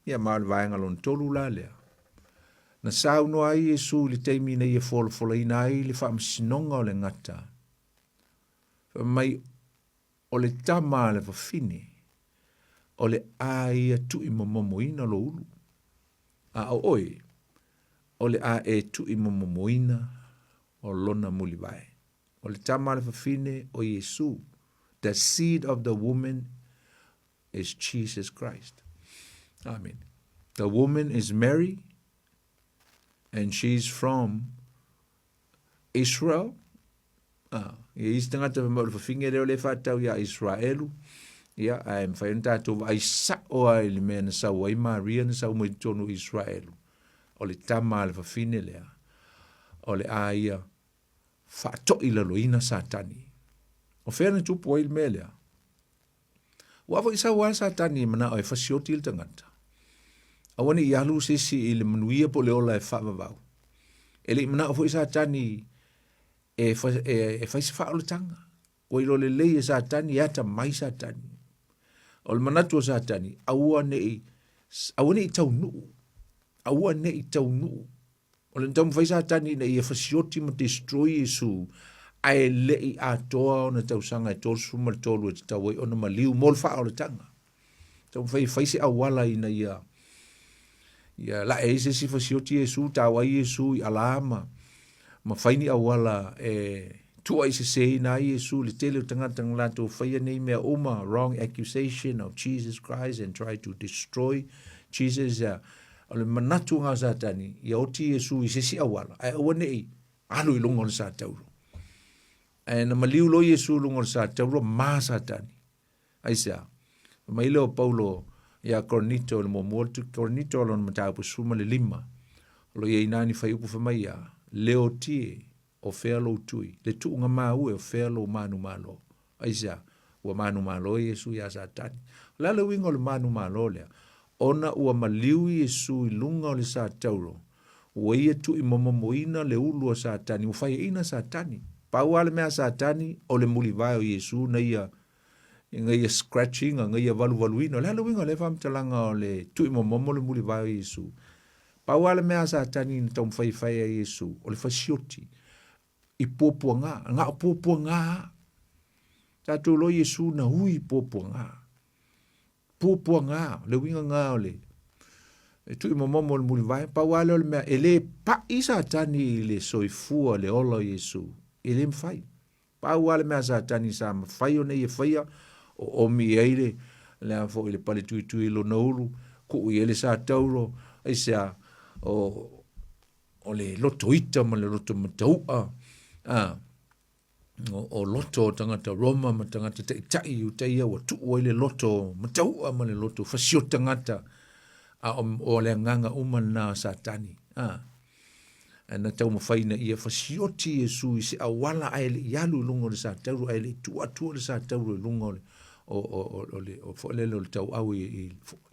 Ia ma o le vaega lona tolu la lea. Na saunoa ai Iesu i le taimi na ia folafolaina ai le faamasinoga o le gata. Fai mai o le tama a le fafine, o le a ia tuʻimomomoina lou ulu, a o oe, o le a e tuʻimomomoina o lona mulivae. O le tama a le fafine o Iesu, the seed of the woman is Jesus Christ. Amen. The woman is Mary, and she's from Israel, a, ia isi tagata fai mai o le fafine lea o lea e faatatau iā Israelu, ia, ae mafai ona tatou vaai sao lava i le mea na sau ai Maria na sau mai totonu o Israelu, o le tama a le fafine lea, o le a ia faatoilaloina Satani. O fea na tupu ai le mea lea? Ua foi sau lava Satani e manao e fasioti le tagata. Aua ne i alu se isi i le manuia po o le ola e faavavau. E le i manao foi Satani e, fa, e, e fai se faaolataga. Ua iloa lelei e Satani, e atamai Satani. O le manatu o Satani, aua ne i, aua ne i taunuu. Aua ne i taunuu. O le taumafai Satani ina ia fasioti ma destroy Iesu, ae le i atoa ona tausaga e 33 e tatau ai ona maliu mo le faaolataga. Taumafai e fai se auala ina ia ia lae ai se isi fasioti Iesu, tau ai Iesu i alā ma, ma fai ni auala e tuuaiseseina ai Iesu i le tele o tagata na latou faia nei mea uma, wrong accusation of Jesus Christ and try to destroy Jesus. Uh, O le manatu o Satani, ia oti Iesu i se isi auala, ae aua ne i alu i luga o le satauro. Ae na maliu loa Iesu i luga o le satauro, ma Satani. Aisea? Fai mai lea o Paulo iā Korinito i le muamua o le Korinito lona mataupu 15, o lo o i ai nā ni fuaiupu fai mai ia, Leoti e, o fea lou tui, le tuuga mau e o fea lou manumalo. Aisea? Ua manumalo Iesu iā Satani. O le a le uiga o le manumalo lea? Ona ua maliu Iesu i luga o le satauro, ua ia tuuimomomoina le ulu a Satani, ua faiaina Satani. Pau lava le mea a Satani, o le mulivae o Iesu na ia na ia scratch ina, na ia valuvaluina. O le a le uiga o lea faamatalaga o le tuuimomomo le mulivae o Iesu? Pau lava le mea a Satani na taumafai e fai ia Iesu, o le fasioti i puapuaga, na o puapuaga lava. Tatou iloa Iesu na ui i puapuaga. Puapuaga, le uiga lena o le e tuuimomomo le mulivae, pau lava lea o le mea, e le pai Satani i le soifua, le ola o Iesu, e le mafai. Pau lava le mea a Satani sa mafai ona ia faia, oomi i ai le, le a foi le pale tuitui i lona ulu, kuu i ai le satauro, aisea, o, o le loto ita ma le loto mataua, a, o, o loto o tagata Roma ma tagata taitai Iutaia ua tuu ai le loto mataua ma le loto fasio tagata, a o, o le agaga uma lena o Satani. A, na taumafai ina ia fasioti Iesu i se auala ae le i alu i luga o le satauro, ae le i tuu atua le satauro i luga o le o o o o le o foi lele o le tauau i i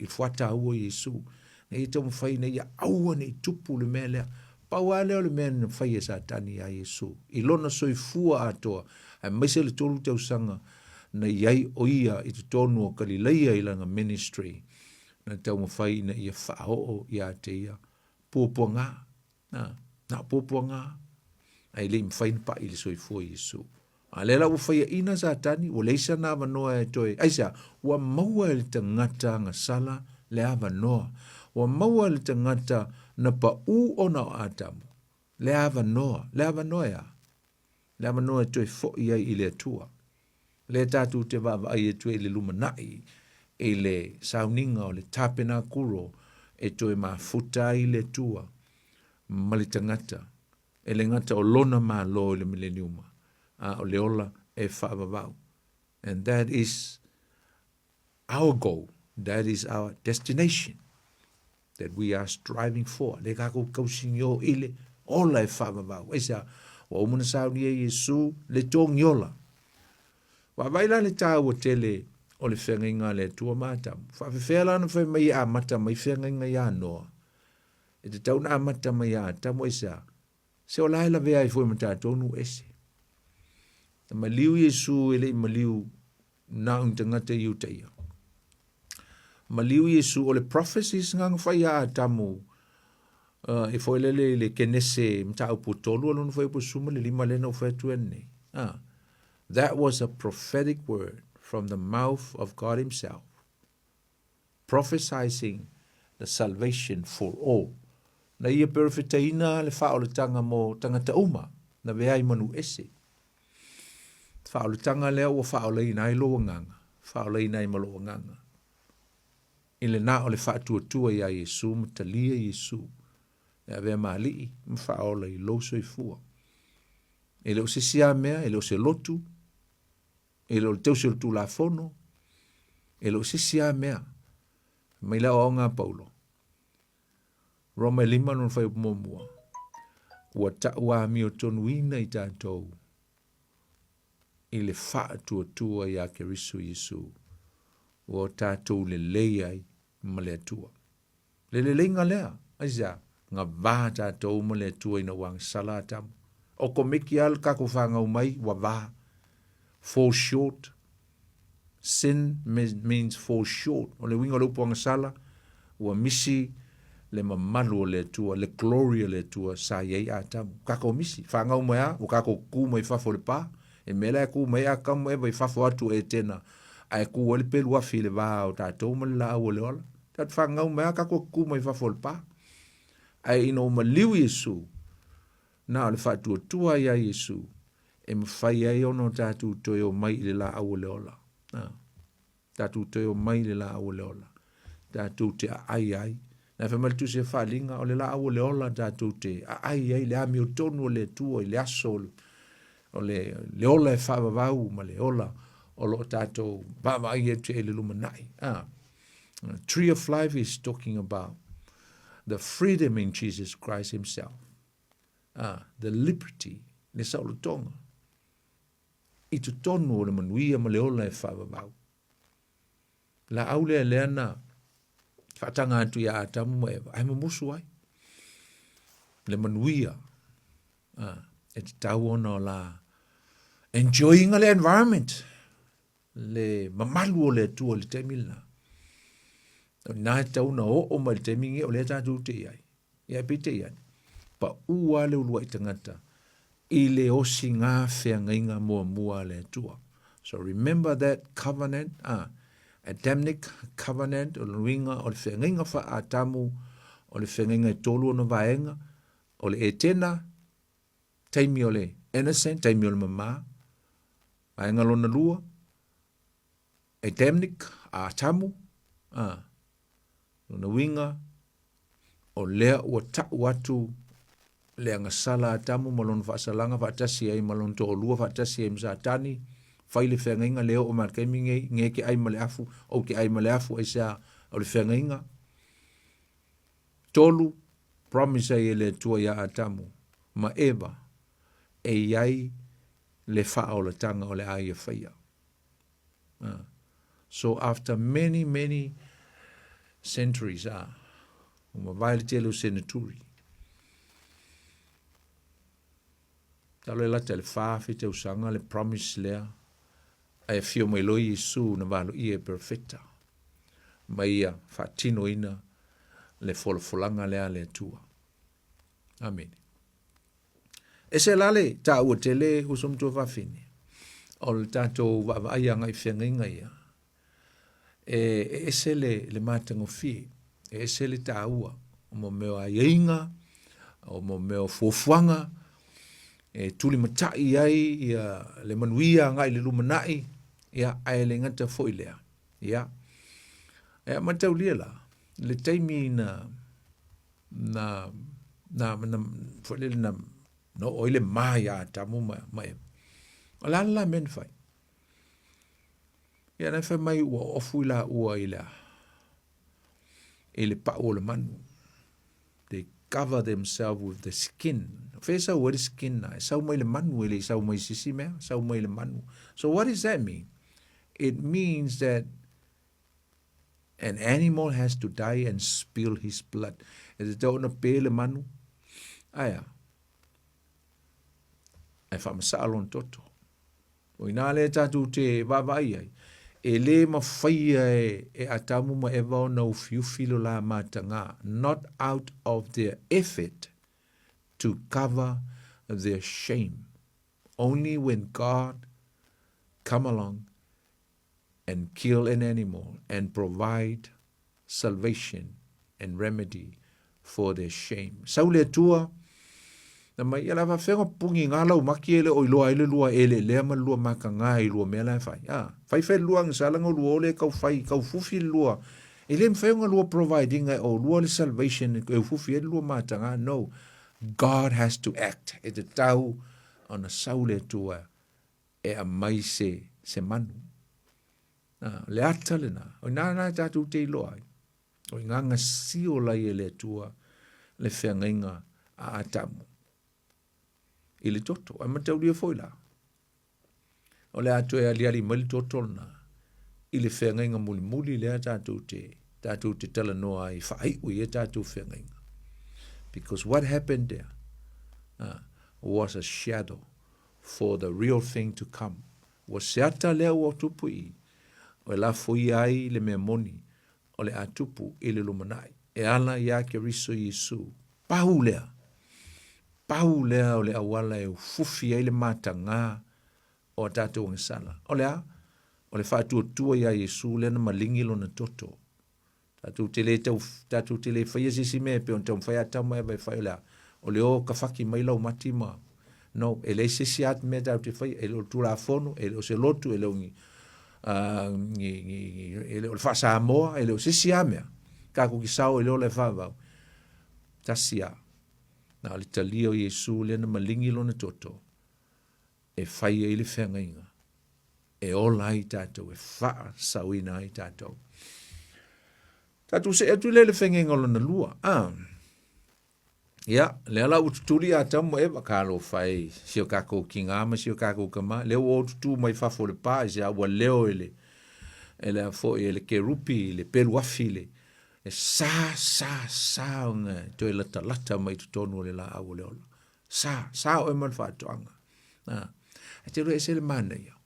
i fuataua Iesu. Na ia taumafai ina ia aua ne i tupu le mea lea. Pau lava lea o le mea na fai e Satani iā Iesu i lona soifua atoa, aemaise le tolu tausaga na i ai o ia i totonu o Kalilaia i lana ministry, na taumafai ina ia faaoo ia te ia puapuaga, na, na o puapuaga, ae le i mafai ona paʻi i le soifua o Iesu. A lea la ua faiaʻina Satani, ua leai sana avanoa e toe, aisea? Ua maua e le tagata agasala le avanoa. Ua maua e le tagata na paʻu ona o Atamu le avanoa, le avanoa e a? Le avanoa e toe foʻi ai i le Atua. Lea tatou te vaavaai atu ai i le lumanai i le sauniga o le tapenakuro e toe mafuta ai le Atua ma le tagata, e le gata o lona Malo i le mileniuma, a o le ola e faavavau. And that is our goal, that is our destination that we are striving for. Le kākou kausigio i le ola e faavavau. Aisea, ua uma ona saunia e Iesu le togiola. Vaavaai la le tāua tele o le feagaiga a le Atua ma Atamu. Faafefea la ona fai mai e amata mai feagaiga iā Noa. E tatau ona amata mai iā Atamu, aisea, se o la e lavea ai foi ma tātou nuu ese. Na maliu Iesu e le i maliu na o ni tagata Iutaia. Maliu Iesu o le prophecies nga na fai ia Atamu e foi lele i le Kenese mataupu e tolu a lona fuaiupu e suma le lima lea na ou fai atu ai nei. That was a prophetic word from the mouth of God himself, prophesizing the salvation for all. Na ia perofetaina le faaolataga mo tagata uma, na vea ai manu ese. Faaolataga lea ua faaolaina ai lou agaga, faaolaina ai ma lou agaga. I lena o le faatuatua iā Iesu ma talia Iesu e avea ma Alii ma faaola i lou soifua. E le o se isi lava mea, e le o se lotu, e le o le tausi o le Tulafono, e le o se isi lava mea. Mai le aoaoga a Paulo, Roma e lima lona fuaiupu muamua, ua tau amiotonuina i tatou i le faatuatua iā Keriso Iesu, ua tatou lelei ai ma le Atua. Le leleiga lea, aisea? Na va tatou ma le Atua ina ua agasala Atamu. Okomeki lava le tatou fanau mai ua va. Fall short. Sin means fall short. O le uiga o le upu agasala, ua misi le mamalu o le Atua, le glory o le Atua sa i ai Atamu. Tatou misi, fanau mai lava, ua tatou tu mai fafo o le pa. E mea la e tu mai ai Atamu ma Eva i fafo atu o Etena, ae tu ai le pelu afi i le va o tatou ma le laau o le ola. Tatou fanau mai lava tatou tu mai fafo o le pa. Ae ina ua maliu Iesu, na o le faatuatua iā Iesu e mafai ai ona o tatou toe omai i le laau o le ola. A, tatou toe omai i le laau o le ola. Tatou te aai ai. Na fai mai le Tusi a Faaaliga, o le laau o le ola tatou te aai ai le amiotonu o le Atua i le aso o le, le ola e faavavau ma le ola o lo o tatou vaavaai atu i le lumanai. A, Tree of Life is talking about the freedom in Jesus Christ himself. Ah, the liberty, le saolotoga, i totonu o le manuia ma le ola e faavavau. Laau lea lea na faataga atu iā Atamu ma Eva, ae mamusu ai le manuia ah, e tatau ona o la enjoying le environment le mamalu o le Atua i le taimi lena. O na e tatau ona oo mai le taimi lenei o lea tatou te i ai. Ia e peitai ane, paʻu lava le uluai tagata i le osiga feagaiga muamua a le Atua. So remember that covenant, ah, Adamic covenant, o le uiga o le feagaiga faa-Atamu, o le feagaiga e tolu ona vaega, o le Etena, taimi o le innocent, taimi o le mama, vaega lona lua, Adamic, a Atamu, a, lona uiga, o lea ua ta'u atu le agasala a Atamu ma lona faasalaga faatasi ai ma lona toalua faatasi ai ma Satani, fai le feagaiga le oo mai le taimi nei, nei ke ai ma le afu, ou te ai ma le afu, aisea, o le feagaiga. Tolu, promise ai e le Atua iā Atamu ma Eva, e i ai le faaolataga o le a ia faia. So after many, many centuries, ua mavae le tele o seneturi, talo e lata i le 4,000 tausaga le promise lea, ae afio mai loa Iesu na valoia e perofeta, ma ia faatinoina le folafolaga lea a le Atua. Amene. Ese la le taua tele uso ma tuafafine o le tatou vaavaai agai i feagaiga ia, e, e ese le, le matagofie, e ese le taua o mo mea o aiaiga, o mo mea o fuafuaga, e tulimatai ai ia le manuia agai i le lumanai, ia, ae le gata foi lea. Ia, e mataulia la, le taimi na na na na foi lele na na oo ai le ma iā Atamu ma ma Eva. O le a le la mea na fai? Ia na fai mai ua ofu i laua i le i le pau o le manu. They cover themselves with the skin. Fe sau ai le skin na, e sau mai le manu e le i sau mai sisi mea, sau mai le manu. So what does that mean? It means that An animal has to die and spill his blood. E tatau ona pe le manu, ae a? Ae faamasaa lona toto. O ina lea tatou te vaavaai ai, e lē mafaia e, e Atamu ma Eva ona ufiufi lo la matagā, not out of their effort to cover their shame. Only when God come along and kill an animal and provide salvation and remedy for their shame. Sau le Atua, na mai ia la faafefea ona pupuni ngā laumaki e le o iloa ai le lua eleelea ma le lua makagā i lua mea la e fai. Ah, fai fai le lua agasala na lua ole kau fai, kau fufi le lua. E le mawhai ona lua providing e o lua le salvation e ufufi e le lua matagā. No, God has to act. E te tau ona sau le Atua e aumai se, se manu. A, le ata lena, o ina na tatou te iloa ai, o i ngā gasio lai e le Atua le feagaiga a Atamu i le toto. Ai mataulia foi la, o le a toe aliali mai le toto lena i le feagaiga mulimuli lea tatou te, tatou te talanoa ai, faaiu i e tatou feagaiga. Because what happened there was a shadow for the real thing to come. Ua se ata lea ua tupu i i, e lafoia ai le mea moni o le a tupu i le lumanai, e ala iā Keriso Iesu. Pau lea! Pau lea o le auala e ufufi ai le matagā o a tātou agasala. O le a? O le faatuatua iā Iesu lea na maligi lona toto. Tatou te le tau, tatou te le faia se isi mea e pei ona taumafai Atamu ma Eva e fai, o le a? O le o kafaki mai laumati ma, no, e leai se isi atu mea tatou te faia, e le o le Tulafono, e le o se lotu, e le o ni, uh, ni, ni, ni, e le o le faa-Samoa, e le o se isi lava mea. Tatou te sao i le ola e faavavau. Tasi lava. Na o le talia o Iesu lea na maligi lona toto e fai ai le feagaiga e ola ai tatou, e faasaoina ai tatou. Tatou see atu lea i le feagaiga o lona lua. Ah. Ia, lea la ua tutuli Atamu ma Eva, talofa e, si o kakou kigā ma si o kakou kamā, lea ua o tutū mai fafo o le pā, i se a ua leo e le, e le a foi, e le kerupi, le pelu afi, le, e sa, sa, sa ona e toe latalata mai i totonu o le laau o le ola. Sa, sa oe ma le faatoaga. A, ae te iloa e ese le manaia.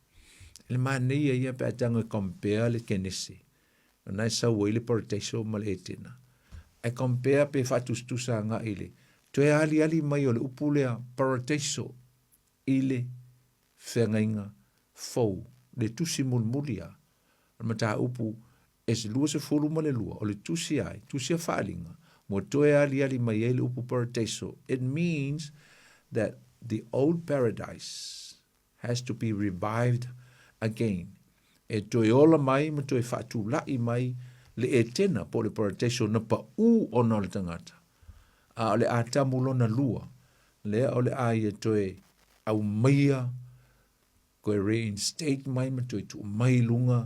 Le manaia ia pe a tago e compare le Kenese, o na e sau ai le paradaiso ma le Etena. Ae compare pe faatusatusa agai i le toe aliali mai o le upu lea paradaiso i le feagaiga fou, le tusi mulimuli a o le mataupu S 22, o le tusi ai, tusi a faaaliga, ua toe aliali mai ai le upu paradaiso. It means that the old paradise has to be revived again. E toe ola mai ma toe faatula'i mai le Etena po o le Parataiso na pa'ū ona o le tagata, a o le Atamu lona lua, lea o le a ia toe aumaia, toe reinstate mai ma toe tuu mai i luga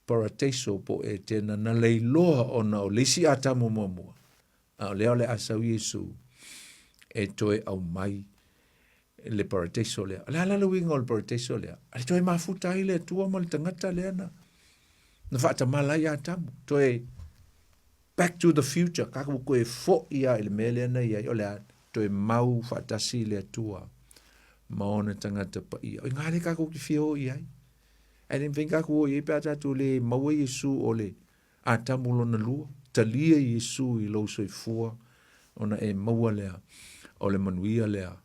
Parataiso po o Etena na leiloa ona o le isi Atamu muamua, a o lea o le a sau Iesu e toe aumai le paradeiso lea. O le a la le uiga o le paradeiso lea? A le toe mafuta ai le Atua ma le tagata lea na, na faatamala ai Atamu. Toe back to the future, ka ua toe fo'i lava i le mea lea na i ai, o le a toe mau faatasi le Atua ma ona tagata paia. O i ngā lea kākou te fia o i ai. Ae le mafai kākou o i ai pe a tātou le maua Iesu o le Atamu lona lua, talia Iesu i lou soifua ona e maua lea o le manuia lea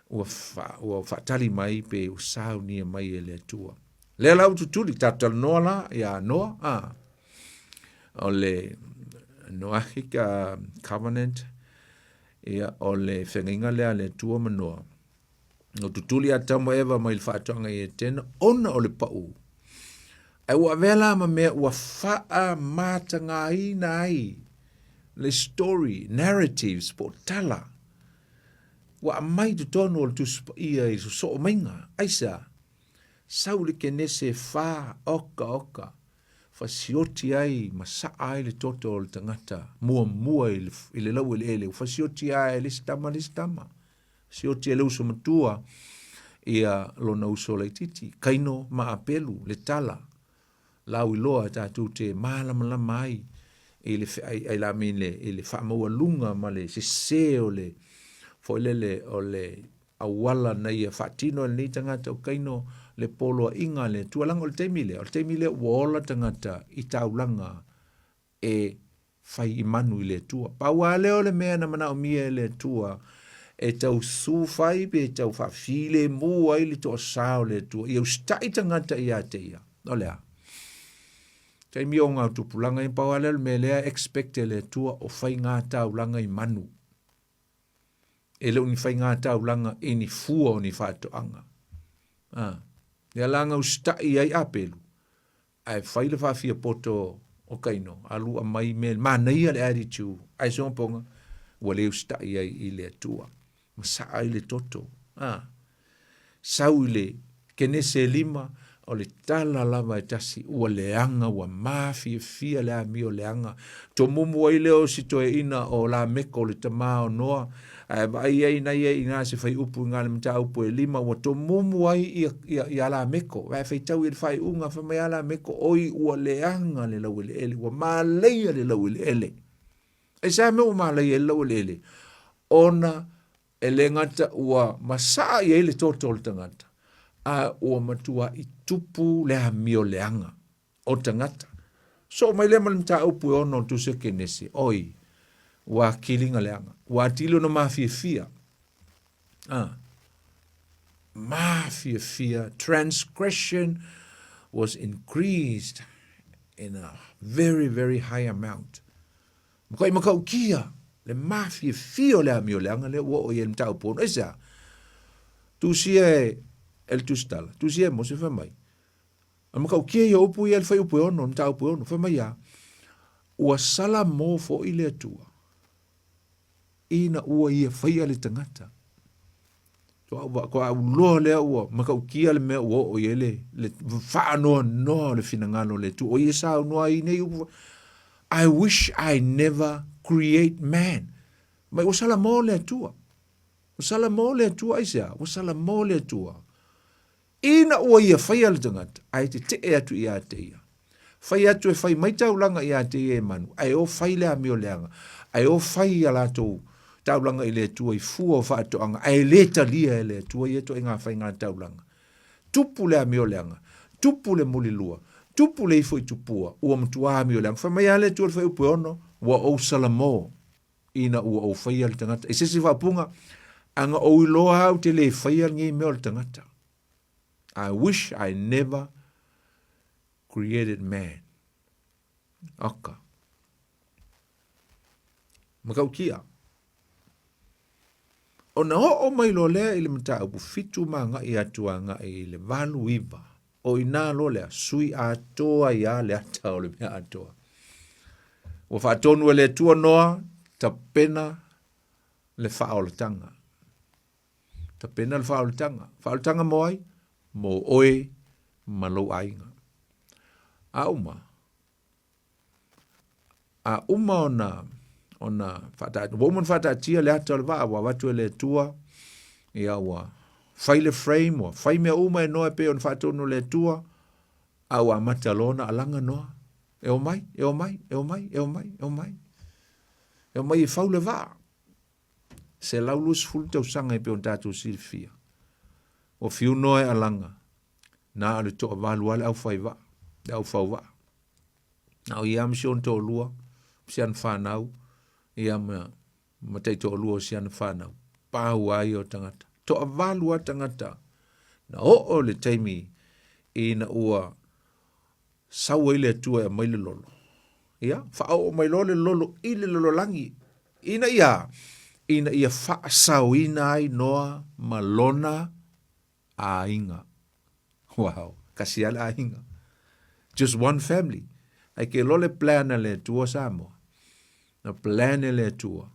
ua, fa, ua faatali mai pe ua saunia mai e le Atua. Lea la ua tutuli, tatou talanoa la ia Noa, a, o le Noahic Covenant, ia, o le feagaiga lea a le Atua ma Noa. Na tutuli Atamu ma Eva mai le faatoaga i Etena ona o le pau. Ae ua avea la ma mea ua faamatagaina ai le story, narratives po o tala ua aumai i totonu o le Tusi Paia i sosoo maiga. Aisea? Sau le Kenese fa oka oka fasioti ai ma saa ai le toto o le tagata muamua i le, i le laueleele, ua fasioti ai e le isi tama le isi tama. Sioti e le uso matua ia lona uso laititi, Kaino ma Apelu, le tala, lauiloa e tatou te malamalama ai i le feai ai la le, i le faamaualuga ma le sese o le foi lele o le auala na ia faatino e lenei tagata o Kaino le poloaiga a le Atua. Leaga o le taimi lea, o le taimi lea ua ola tagata i taulaga e fai i manu i le Atua. Pau lava lea o le mea na manaomia e le Atua e tau sufai pe tau faafilemu ai le toasā o le Atua, ia usitai tagata ia te ia. O le a? Taimi o ngā tupulaga ia, pau lava lea o le mea lea expect e le Atua o fai ngā taulaga i manu. E le o ni fai ngā taulaga i ni fua o ni whaatoanga. Ah. Ia la ngau sita'i ai Apelu, Ae fai le faafia poto o Kaino, alu aumai mea, manaia le attitude, ae se ogapoga, ua le usitai ai i le Atua. Masaa ai le toto. A. Sau i le Kenese e lima, o le tala lava e tasi, ua leaga, ua mafiafia le amio leaga. Tomumu ai lea o si toeaina o Lameko, le tama o Noa, ae vaai ai na ia i ina se fuaiupu i le mataupu e lima, ua tomumu ai ia, ia, ia Lameko. Ae faitau i le faaiuga, fai mai a Lameko, oi ua leaga le laueleele, ua malaia le laueleele. Aisea mea ua malaia ai le laueleele? Ona e le gata ua masaa i ai le toto o le tagata, a ua matuai tupu le amio leaga o tagata. Soo mai lea ma le mataupu e ono o le Tusi o Kenese, oi, ua akiliga leaga, ua atili ona mafiafia. Ah, mafiafia, transgression was increased in a very, very high amount. Matuai matautia le mafiafia o le amio leaga lea ua oo i ai le mataupu ono. Aisea? Tusia e, e le Tusitala, tusia e Mose fai mai, A matautia ia upu ia i le fuaiupu e ono, le mataupu e ono, fai mai a, ua salamo foi le Atua ina ua ia faia le tagata. Toa au loa lea ua matautia le mea ua oo i ai le, le faanoanoa o le finagalo o le Atua. O ia saunoa ai nei upu, I wish I never create man. Mai ua salamo le Atua. Ua salamo le Atua aisea? Ua salamo le Atua. Ina ua ia faia le tagata, ae tetee atu ia te ia. Fai atu e fai mai taulaga ia te ia e manu, ae o fai le amio leaga, ae o fai ia latou taulaga i le Atua i fua o faatoaga, ae le talia e le Atua ia ituaiga faiga taulaga. Tupu le amio leaga, tupu le mulilua, tupu le ifo i tupua, ua matua amio leaga. Fai mai a le Atua i le fuaiupu e ono, ua ou salamo ina ua ou faia le tagata. I se isi faaupuga, ana ou iloa au te le faia lenei mea o le tagata. I wish I never created man. Oka. Matautia. Ona oo mai loa lea i le mataupu fitu ma agai atu agai i le 8 9. O i ina loa lea, sui atoa ai lava le ata o le mea atoa. Ua faatonu e le Atua Noa, tapena le faaolataga. Tapena le faaolataga. Faaolataga mo ai? Mo oe ma lou aiga. A uma, a uma ona ona faataatia, ua uma ona faataatia le ata o le vaa ua avatu e le Atua, ia ua fai le frame, ua fai mea uma e Noa e pei ona faatonu e le Atua, a ua amata loa ona alaga Noa. E omai, e omai, e omai, e omai, e omai. E omai e fau le vaa. 120 tausaga e pei ona tatou silafia. Ua fiu Noa e alaga, na o le toavalu lava le aufai vaa, le aufau vaa. Na o ia ma si ona toalua, ma si ana fanau, ia ma, ma taitoalua o si ana fanau. Pau lava ia o tagata. Toavalu lava tagata. Na oo le taimi ina ua sau ai le Atua e aumai le lolo. Ia, faaoo mai loa le lolo i le lalolagi, ina ia, ina ia faasaoina ai Noa ma lona aiga. Wow, kasi lava le aiga. Just one family. Ai ke loa le plan a le Atua Samoa. Na plan e le Atua.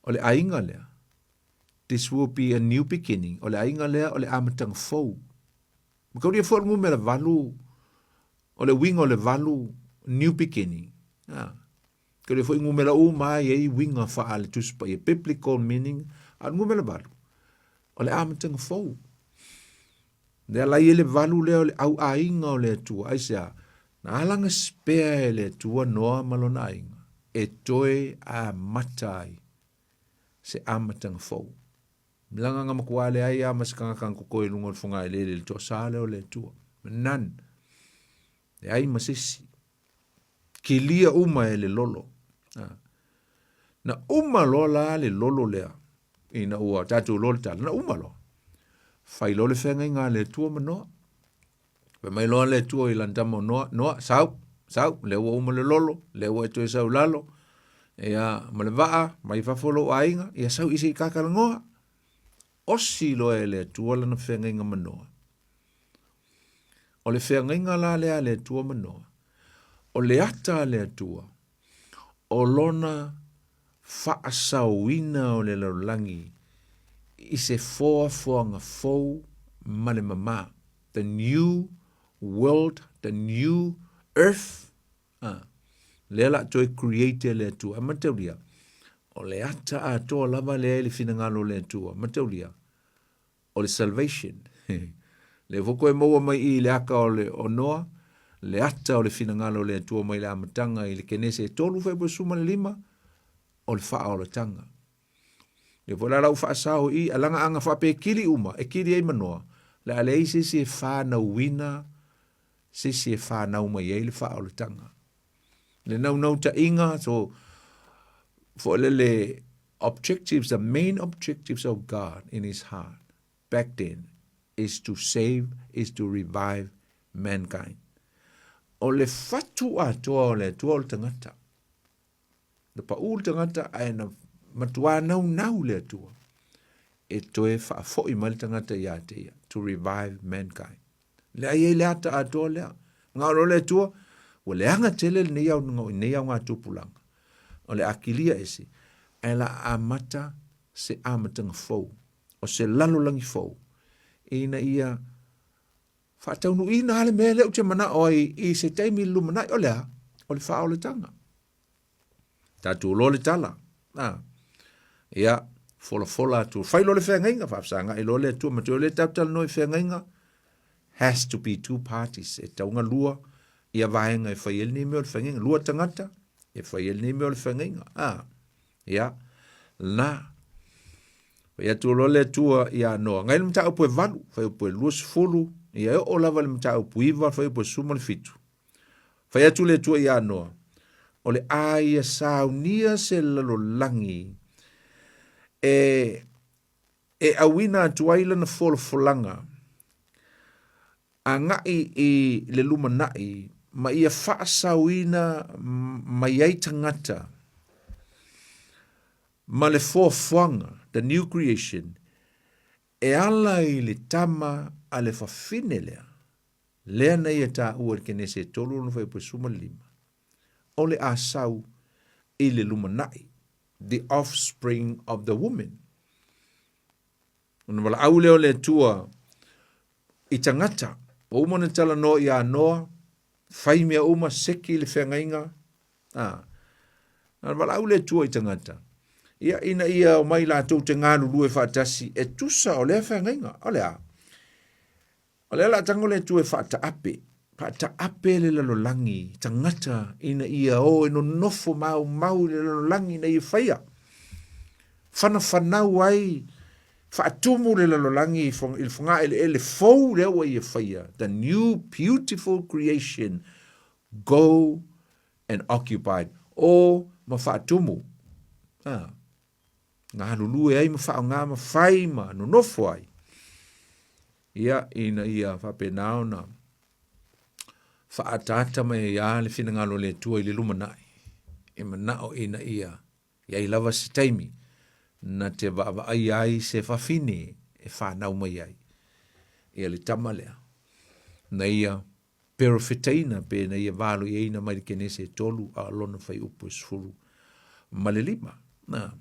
O le aiga lea, this will be a new beginning. O le aiga lea, o le amataga fou. Mataulia foi o le numera valu, o le uiga o le valu, new beginning. Ah. Mataulia foi numera uma e i ai uiga faale Tusi Paia, biblical meaning, a o le numera valu, o le amataga fou. Lea la i ai le valu lea o le auaiga o le Atua. Aisea? Na alaga spea e le Atua Noa ma lona aiga e toe amata ai se amataga fou. Leaga na matua leai lava ma se tagata na totoe i luga o le fogaeleele i le toasa lea o le Atua. None. Leai ma se isi. Kilia uma e le lolo. Ha. Na uma loa la le lolo lea, ina ua tatou iloa le tala, na uma loa. Fai loa le feagaiga a le Atua ma Noa. Fai mai loa le Atua i lana tama o Noa, Noa, sau, sau, lea ua uma le lolo, lea ua e toe sau i lalo, ia, ma le vaa, mai fafo lou aiga, ia sau i se i tatalanoa. Osi loa e le Atua lana feagaiga ma Noa. O le feagaiga la lea a le Atua ma Noa, o le ata a le Atua, o lona faasaoina o le lalolagi i se foafoaga fou ma le mamā, the new world, the new earth, a, lea la toe create e le Atua. E mataulia, o le ata atoa lava lea i le finagalo o le Atua. Mataulia, o le salvation. Lea foi koe maua mai i le aka o le o Noa, le ata o le finagalo o le Atua mai le amataga i le Kenese e 3 fuaiupu 15, o le faaolataga. Lea foi la lau faasao i alaga aga faapea e kili uma, e kili ai ma Noa, le a leai se isi e fanauina, se isi e fanau mai ai le faaolataga. Le naunautaiga, so, foi lele, objectives, the main objectives of God in his heart back then is to save, is to revive mankind. O le fatu atoa o le Atua o le tagata. Na paʻū le tagata ae na matuā naunau le Atua e toe faafoi mai le tagata ia te ia, to revive mankind. Lea i ai le ata atoa lea. Manao loa le Atua, ua leaga tele lenei au, lenei augatupulaga. O le a kilia ese, ae la amata se amataga fou, o se lalolagi fou, ina ia faataunuuina lava le mea lea ou te manao ai i se taimi i le lumanai, o le a? O le faaolataga. Tatou loa le tala. A. Ia, folafola atu. Fai loa le feagaiga, faafesagai loa le Atua. Matua le tatou talanoa i feagaiga, has to be two parties. E tatau ona lua ia vaega e fai ai lenei mea o le feagaiga. Lua tagata e fai ai lenei mea o le feagaiga. A. Ia, lena. Fai atu loa le Atua ia Noa. Ngai le mataupu e valu, fuaiupu e 20, ia e oo lava i le mataupu 9, fuaiupu e 17. Fai atu le Atua iā Noa, O le a ia saunia se lalolagi e e auina atu ai lana folafolaga agai i le lumanai ma ia faasaoina mai ai tagata ma le foafoaga, the new creation, e ala i le tama a le fafine lea. Lea na ia taua i le Kenese e 3 lona fuaiupu e 15, o le a sau i le lumanai, the offspring of the woman. Ona valaau lea o le Atua i tagata, ua uma ona talanoa ia Noa, fai mea uma, seki le feagaiga, a. Na valaau le Atua i tagata, ia ina ia omai latou te galulue faatasi e tusa o lea feagaiga. O le a? O lea o le a tago le Atua e faataape, faataape le lalolagi tagata ina ia o e nonofo maumau i le lalolagi ina ia faia. Fanafanau ai, faatumu le lalolagi i le fogaeleele fou lea ua ia faia, the new beautiful creation, go and occupied, o ma faatumu. Ah. Galulue ai ma faaaoga ma fai ma nonofo ai. Ia, ina ia faapena ona faaataata mai ai lava le finagalo o le Atua i le lumanai, e manao ina ia i ai lava se taimi na te vaavaaia ai se fafine e fanau mai ai ia le tama lea, na ia perofetaina pe na ia valoiaina mai le Kenese e tolu a o lona fuaiupu e 15. Na.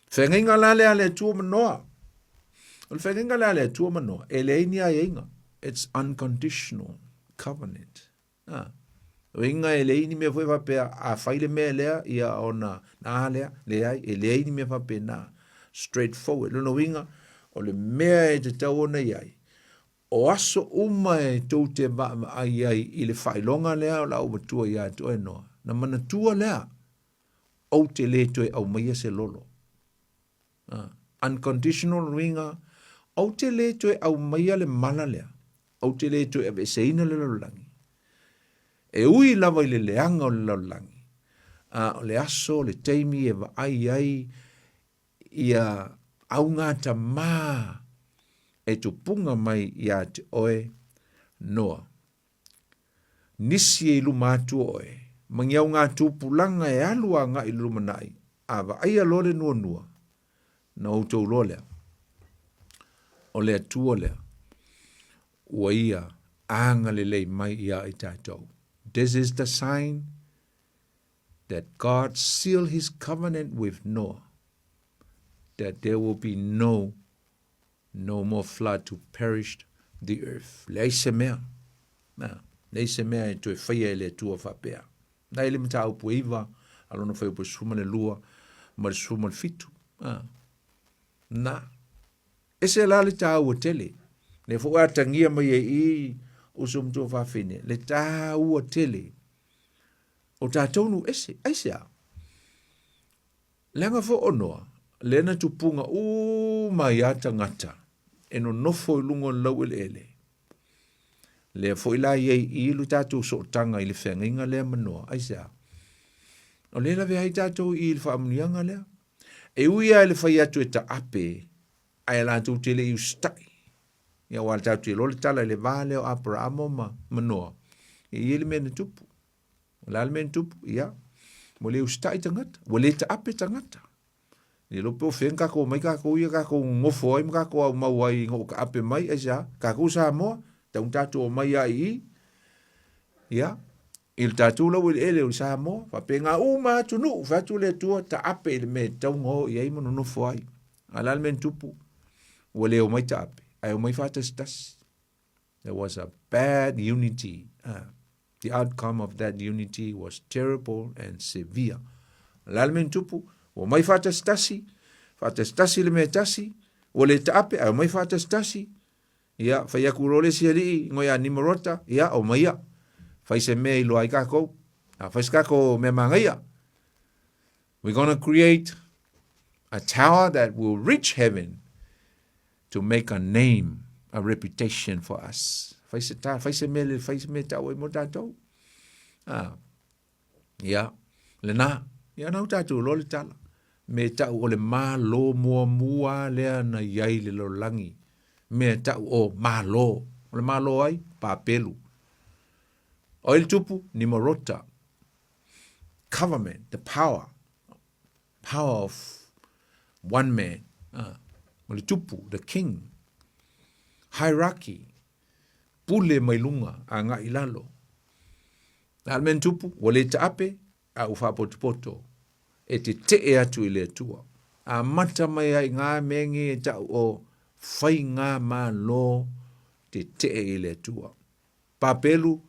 Feagaiga la lea a le Atua ma Noa. O le feagaiga lea a le Atua ma Noa, e leai ni aiaiga. It's unconditional covenant. Na. Uiga e leai ni mea foi faapea, a fai le mea lea, ia ona na lea, leai, e leai ni mea faapena. Straight forward. Lona uiga, o le mea e tatau ona i ai, O aso uma e tou te vaavaai ai i le faailoga lea o le a ou matua ia te oe Noa, na manatua lea, ou te lē toe aumaia se lolo. Uh, unconditional uiga, ou te lē toe aumaia le mala lea, ou te lē toe aveeseina le lalolagi. E ui lava i le leaga o le lalolagi, a o le aso, le taimi e vaai ai ia augatamā e tupuga mai iā te oe Noa. Nisi e i luma atu o oe, ma ni augatupulaga e alu agai i le lumanai, a vaaia loa le nuanua, na outou loa lea, o le Atua lea, ua ia agalelei mai iā i tatou. This is the sign that God sealed his covenant with Noah, that there will be no no more flood to perish the earth. Leai se mea. Na, leai se mea e toe faia e le Atua faapea. Na i le mataupu e iva, a lona fuaiupu e 12 ma le 17. Ah. Na, ese la le tāua tele. Lea foi ua atagia mai ai i uso ma tuafafine, le tāua tele O tatou nuu ese, aisea? Leaga foi o Noa, lea na tupuga uma ai a tagata e nonofo i luga o le laueleele. Lea foi la i ai i lo tatou sootaga i le feagaiga lea ma Noa, aisea? O lea e lavea ai tatou i le faamanuiaga lea. E ui lava i le fai atu e taape, ae latou te le i usitai. Ia aua tatou te iloa le tala i le va lea o Aperamo ma, ma Noa. E i ai le mea na tupu. O le a le mea na tupu? Ia, ua le usitai tagata, ua le taape tagata. Le iloa pe o fea na tatou omai tatou ia tatou nonofo ai ma tatou aumau ai ina ua taape mai, aisea? Tatou Samoa, tatau ona tatou omai lava i i, ia, i le tatou laueleele o le Samoa, faapena uma lava atunuu, fai atu le Atua, taape i le mea e tatau ona o i ai ma nonofo ai. A o le a le mea na tupu? Ua le omai taape, ae omai faatasitasi. There was a bad unity. The outcome of that unity was terrible and severe. O le a le mea na tupu? Ua omai faatasitasi, faatasitasi le mea e tasi, ua le taape, ae omai faatasitasi. Ia, fai atu loa le isi alii, igoa ia Nimarota, ia, omaia, fai se mea e iloa ai tatou. A fai se tatou mea manaia. We're gonna create a tower that will reach heaven to make a name, a reputation for us. Fai se ta, fai se mea le, fai se mea tau ai mo tatou. Ah, ia, lena, ia na u tatou loa le tala. Me tau o le malo muamua lea na i ai le lalolagi. Mea tau o malo. O le malo ai, Papelu. O ai le tupu, Nimarota. Government, the power, power of one man, o le tupu, the king, hierarchy. Pule mai luga agai i lalo. A le mea na tupu, ua le taape, a ua faapotopoto e tetee atu i le Atua. Amata mai ai i ina mea nei e tau o faigamalo tetee i le Atua. Papelu,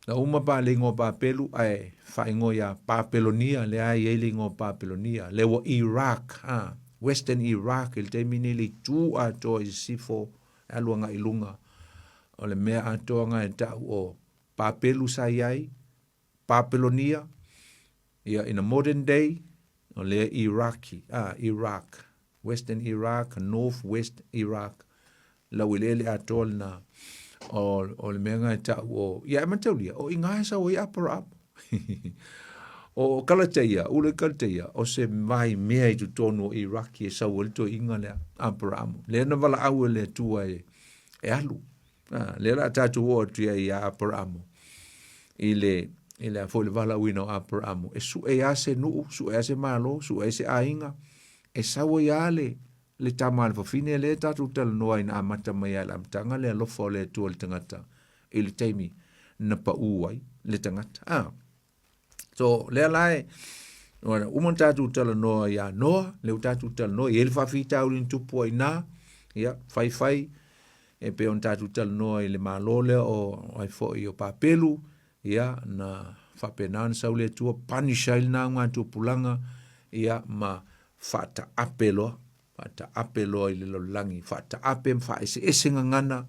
na uma pa le igoa Papelu ae faaigoa ia Papelonia, lea e i ai le igoa Papelonia, lea ua Iraq, ha, Western Iraq i le taimi nei le itu atoa i sisifo e alu agai i luga. O le mea atoa lena e tau o Papelu sa i ai, Papelonia, ia in a modern day, o lea Iraqi, ah, Iraq, Western Iraq, North West Iraq, laueleele atoa lena o, o le mea lena e tau o, ia e mataulia, o i ina e sau ai Aparaamo. o Kalateia, Ula i Kalateia, o se vai mea i totonu o Iraki e sau ai le toeaina lea, Aparaamo. Lea na valaau e le Atua e, e alu. A, lea la tatou oo atu ai ia Aparaamo i le i le a foi le valaauina o Aparaamo e suʻe ai se nuu, suʻe ai se malo, suʻe ai se aiga, e sau ai lava le le tama a le fafine lea tatou talanoa ai na amata mai lava i le amataga le alofa o le Atua i le tagata i le taimi na paʻu ai le tagata. A, So, lea la e, ua uma ona tatou talanoa ia Noa, lea ua tatou talanoa, e i ai le faafitauli na tupu ai i ina, ia, faifai, e pei ona tatou talanoa i le Malo lea o ai foi o Papelu, ia, na faapena ona sau le Atua, punish ai lena augatupulaga, ia, ma faataape loa, faataape loa i le lalolagi, faataape ma faaeseese gagana,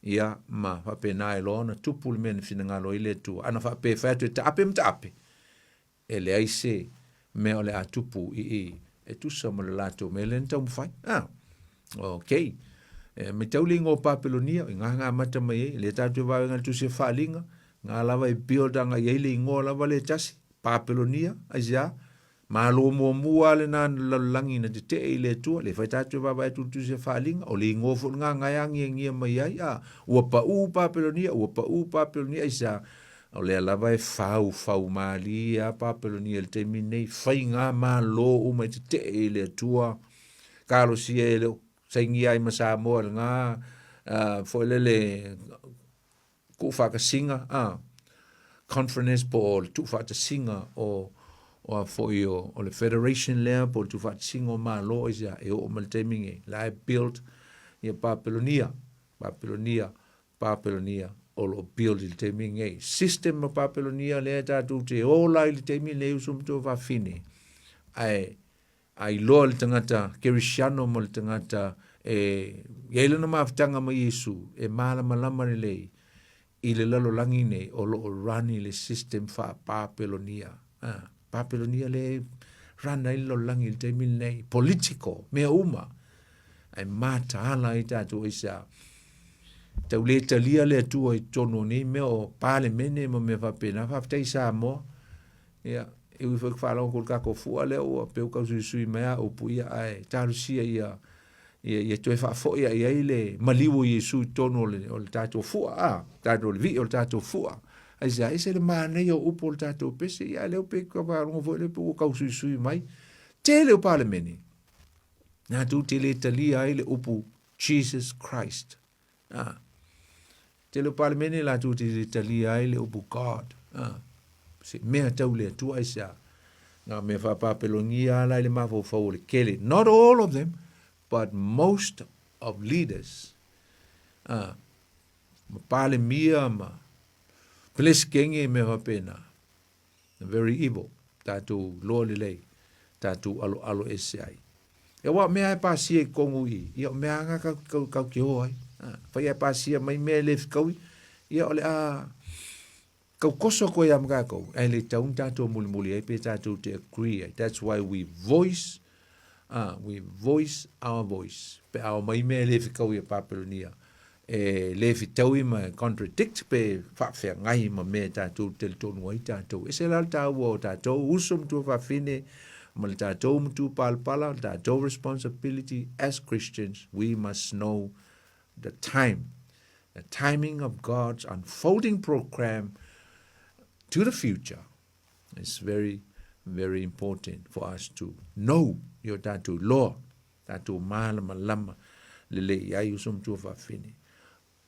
ia, ma faapena ai loa ona tupu le mea na finagalo ai le Atua. Ana faapea e fai atu e taape ma taape, e leai se mea o le a tupu i i e tusa ma le latou mea lea na taumafai. Ah, okay. E matau le igoa o Papelonia, i ngā ngā mata mai ai, lea tatou e vaega i le tusi o Faaaliga, ngā lava e build anga i ai le igoa lava le tasi, Papelonia, aisea? Malo muamua lava lena na lalolagi na tetee i le Atua, le fai tatou e vaavaai atu i le Tusi a Faaaliga, o le igoa foi lena na e agiagia mai ai, a, ua pau Papelonia, ua pau Papelonia, aisea? O lea lava e faufau malie lava Papelonia i le taimi lenei, faigamalo uma e tetee i le Atua, talosia e le o sainia ai ma Samoa i lena foi lele tuufaatasiga a, conference po o le tuufaatasiga o o a foi o, o le federation lea po o le tuufaatasiga o Malo aisea e oo mai le taimi nei la e build ia Papelonia, Papelonia, Papelonia o lo o build i le taimi nei. System o Papelonia lea tatou te ola i le taimi nei uso ma tuafafine ae A iloa le tagata kerisiano ma le tagata e i ai lana mafutaga ma Iesu e malamalama lelei i le lalolagi nei o lo o run i le system faa-Papelonia. Ah, Papelonia le run ai le lalolagi i le taimi lenei. Political, mea uma. Ae mataala ai tatou aisea. Tau le talia le Atua i totonu o nei mea o Palemene ma mea faapena. Faafetai Samoa. Ia, e ui foi ke faalogo atu i le tatou fua lea ua pei ua tausuisui mai a upu ia, ae talosia ia, ia, ia toe faafoi ae i ai le maliu o Iesu i totonu o le, o le tatou fua, a, tatou le vii o le tatou fua. Aisea, ese le manaia o upu o le tatou pese, ia, ae lea ua pei ua faalogo foi lea pei ua tausuisui mai. Tele o Palemene, latou te le talia ai le upu Jesus Christ. A. Tele o Palemene latou te le talia ai le upu God. A. Se mea tau le Atua aisea. Ngā mea whāpāpelonia ala i le mafaufau o le kele. Not all of them, but most of leaders. A. Ma Palemia ma Pelesikenge mea whapena. Very evil. Tatou loa lelei. Tatou aloalo ese ai. Ia aua o mea e pasia i totonu i i, ia o mea lava na kau, kau, kau te o ai. Afai ae pasia mai mea e le fetaui, ia o le a tau toso atu ai lava ma tatou, ae le tatau ona tatou mulimuli ai pe tatou te agree ai. That's why we voice, we voice our voice. Pe a omai mea e le fetaui a Papelonia, e le fetaui ma e contradict pe faafeagai ma mea tatou te talitonu ai tatou. Ese la le taua o tatou uso ma tuafafine ma le tatou matupalapala, le tatou responsibility as Christians, we must know the time, the timing of God's unfolding program to the future. It's very, very important for us to know i o tatou loa, tatou malamalama lelei i ai uso ma tuafafine.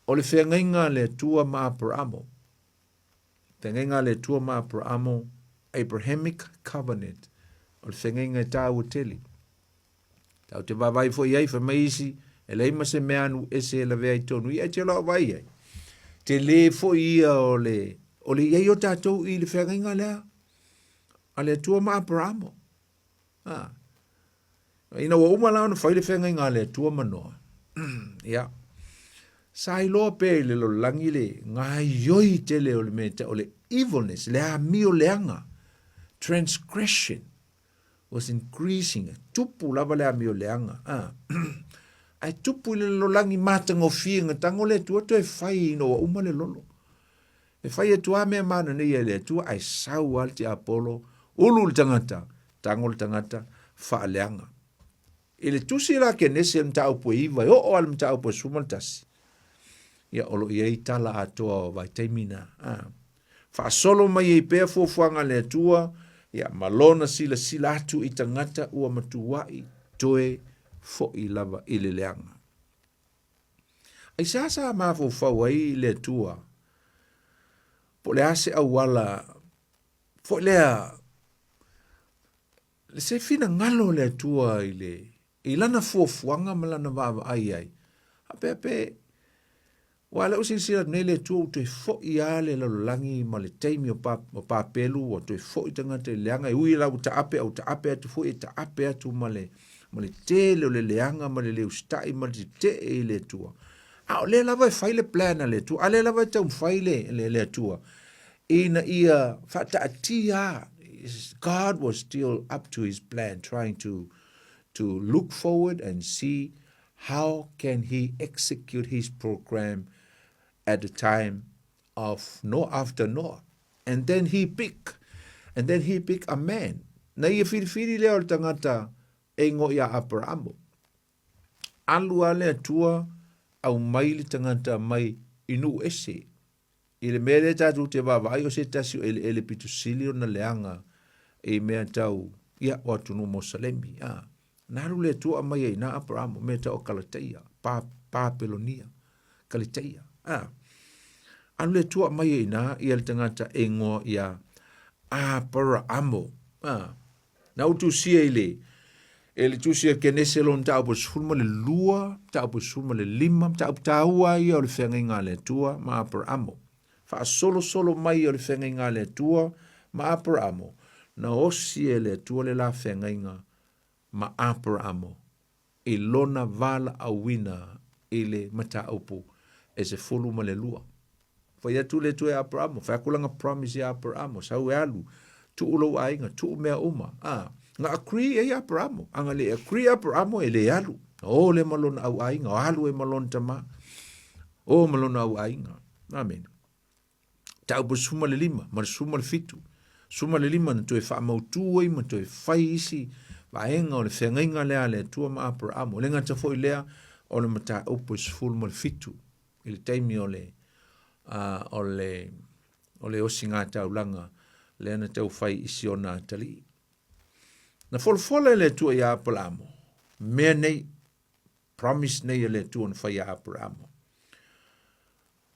O le feagaiga a le Atua ma Aperamo. Feagaiga a le Atua ma Aperamo, Abrahamic Covenant. O le feagaiga e tāua tele. Tau te vaavaai foi ai, fai mai isi, e leai ma se mea anu ese e lavea i tonu ia, e te loa vai ai. Te le foi ia o le, o le iai o tātou i le feagaiga lea, a le Atua ma Aperamo. Ah. Ina ua uma la ona fai le feagaiga a le Atua ma Noa, ia, sa iloa pea i le lalolagi le gaioi tele o le mea o le evilness, le amio leaga, transgression was increasing, e tupu lava le amio leaga. Ah. Ae tupu i le lalolagi matagofie na tago le Atua toe fai ina ua uma le lolo. E fai atu lava mea manaia e le Atua ae sau lava le tiapolo, ulu le tagata, tago le tagata, faaleaga. I le tusi la Kenese i le mataupu e 9 e oo lava i le mataupu e 11, ia o lo o i ai tala atoa o vaitaimi na. A. Faasolo mai ai pea fuafuaga a le Atua, ia ma lona silasila atu i tagata ua matuai toe foi lava i le leaga. Aisea sa mafaufau ai le Atua po o le a se auala foi lea se finagalo o le Atua i le i lana fuafuaga ma lana vaavaai ai faapea pe Aua o lea ua silasila atu nei le Atua ua toe foi lava le lalolagi ma le taimi o, pa, o Papelu ua toe foi tagata i le leaga e ui la ua taape a ua taape atu foi e taape atu ma le, ma le tele o le leaga ma le le usitai ma le tetee i le Atua. A o lea lava e fai le plan a le Atua, a lea lava e taumafai le, le, le Atua ina ia faataatia. God was still up to his plan, trying to, to look forward and see How can he execute his program at the time of Noah, after Noah? And then he pick, and then he pick a man. Na ia whiriwhiri lea o le tangata e ingoa ia Aperamo. Alu a le Atua au mai le tangata mai i nuu ese. I le mea lea tatou te vaavaai o se tasi o eleele pito sili ona leaga i mea tau, ia, o atunuu Mosalemi, a. Na alu le Atua aumai ai i ina Aperamo, mea tau o Kalateia, pa, Papelonia, Kaliteia, a. Alu le Atua aumai ai i ina ia le tagata e ingoa ia Aperaamo, a. Na ou tusia i le, e le tusi a Kenese lona mataupu e 12, mataupu e 15, mataupu taua ia o le feagaiga a le Atua ma Aperaamo. Faasolosolo mai o le feagaiga a le Atua ma Aperaamo, na osi e le Atua le la feagaiga ma Aperaamo i lona valaauina i le mataupu e 12. Fai atu le Atua ia Aperamo, fai atu lana promise ia Aperamo, sau e alu, tuu lou aiga, tuu mea uma. A, na agree ai Aperamo, a na le agree Aperamo e le alu. O le ma lona au aiga, o alu e ma lona tama, o ma lona au aiga. Amen. Taupu 15 ma le 17. 15 na toe faamautū ai ma toe fai isi vaega o le feagaiga lea a le Atua ma Aperamo. Le gata foi lea o le mataupu e 17 i le taimi o le, uh, o le, o le osiga taulaga lea na tau fai i Siona atalii. Na folafola e le Atua ia Aperamo, mea nei, promise nei a le Atua na fai ia Aperamo.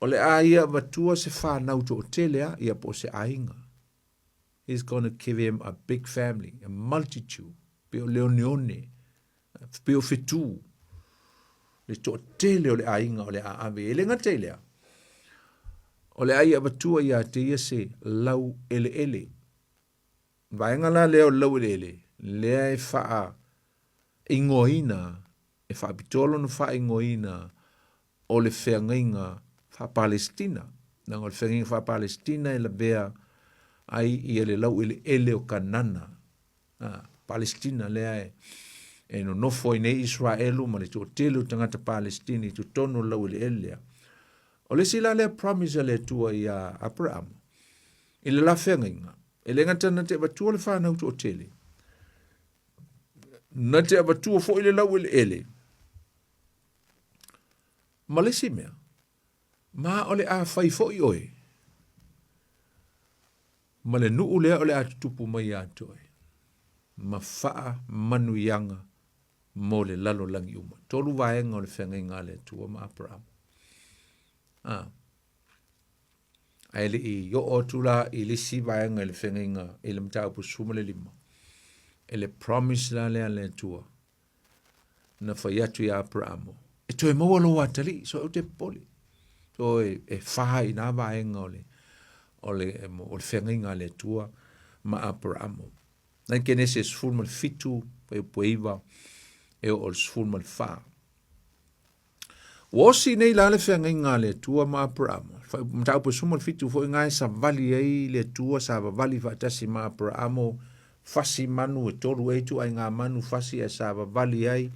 O le a ia avatua se whanau to'atele a, ia po o se aiga. He's going to give him a big family, a multitude, pe o leoneone, pe o whetū, le to'atele o le aiga o le a ave. E le gata i lea, o le a ia avatua ia te ia se lau eleele. Vaega la lea o le lau eleele, lea e faa ingoaina, e faapitoa lona faaigoaina o le feagaiga faa-Palestina. Leaga o le feagaiga faa-Palestina e lavea ai ia le laueleele o Kanana. A, Palestina lea e, e nonofo ai nei Israelu ma le toatele o tagata Palestini i totonu o le laueleele lea. O le isi la lea promise a le Atua ia Aperamo, i le la feagaiga, e le gata na te avatua le whanau toatele, na te avatua foi le laueleele, Ma le isi mea, ma o le a fai foi oe ma le nuu lea o le a tutupu mai ia te oe, ma faamanuiaga mo le lalolagi uma. Tolu vaega o le feagaiga a le Atua ma Aperamo. A. Ae le i oo atu la i le isi vaega i le feagaiga i le mataupu 15, e le promise la lea a le Atua na fai atu iā Aperamo, e toe maua lou atalii, so e ou te popole. So e, e wha i nā vaega o le, o le, o le feagaiga a le Atua ma Aperamo. Nai Kenese 17, fuaiupu e 9, e oo i le 14. Ua osi nei la le feagaiga a le Atua ma Aperamo. Mataupu e 17 foi nga e savali ai le Atua sa vavali faatasi ma Aperamo, fasi manu e tolu e ituaiga manu fasi ae sa vavali ai,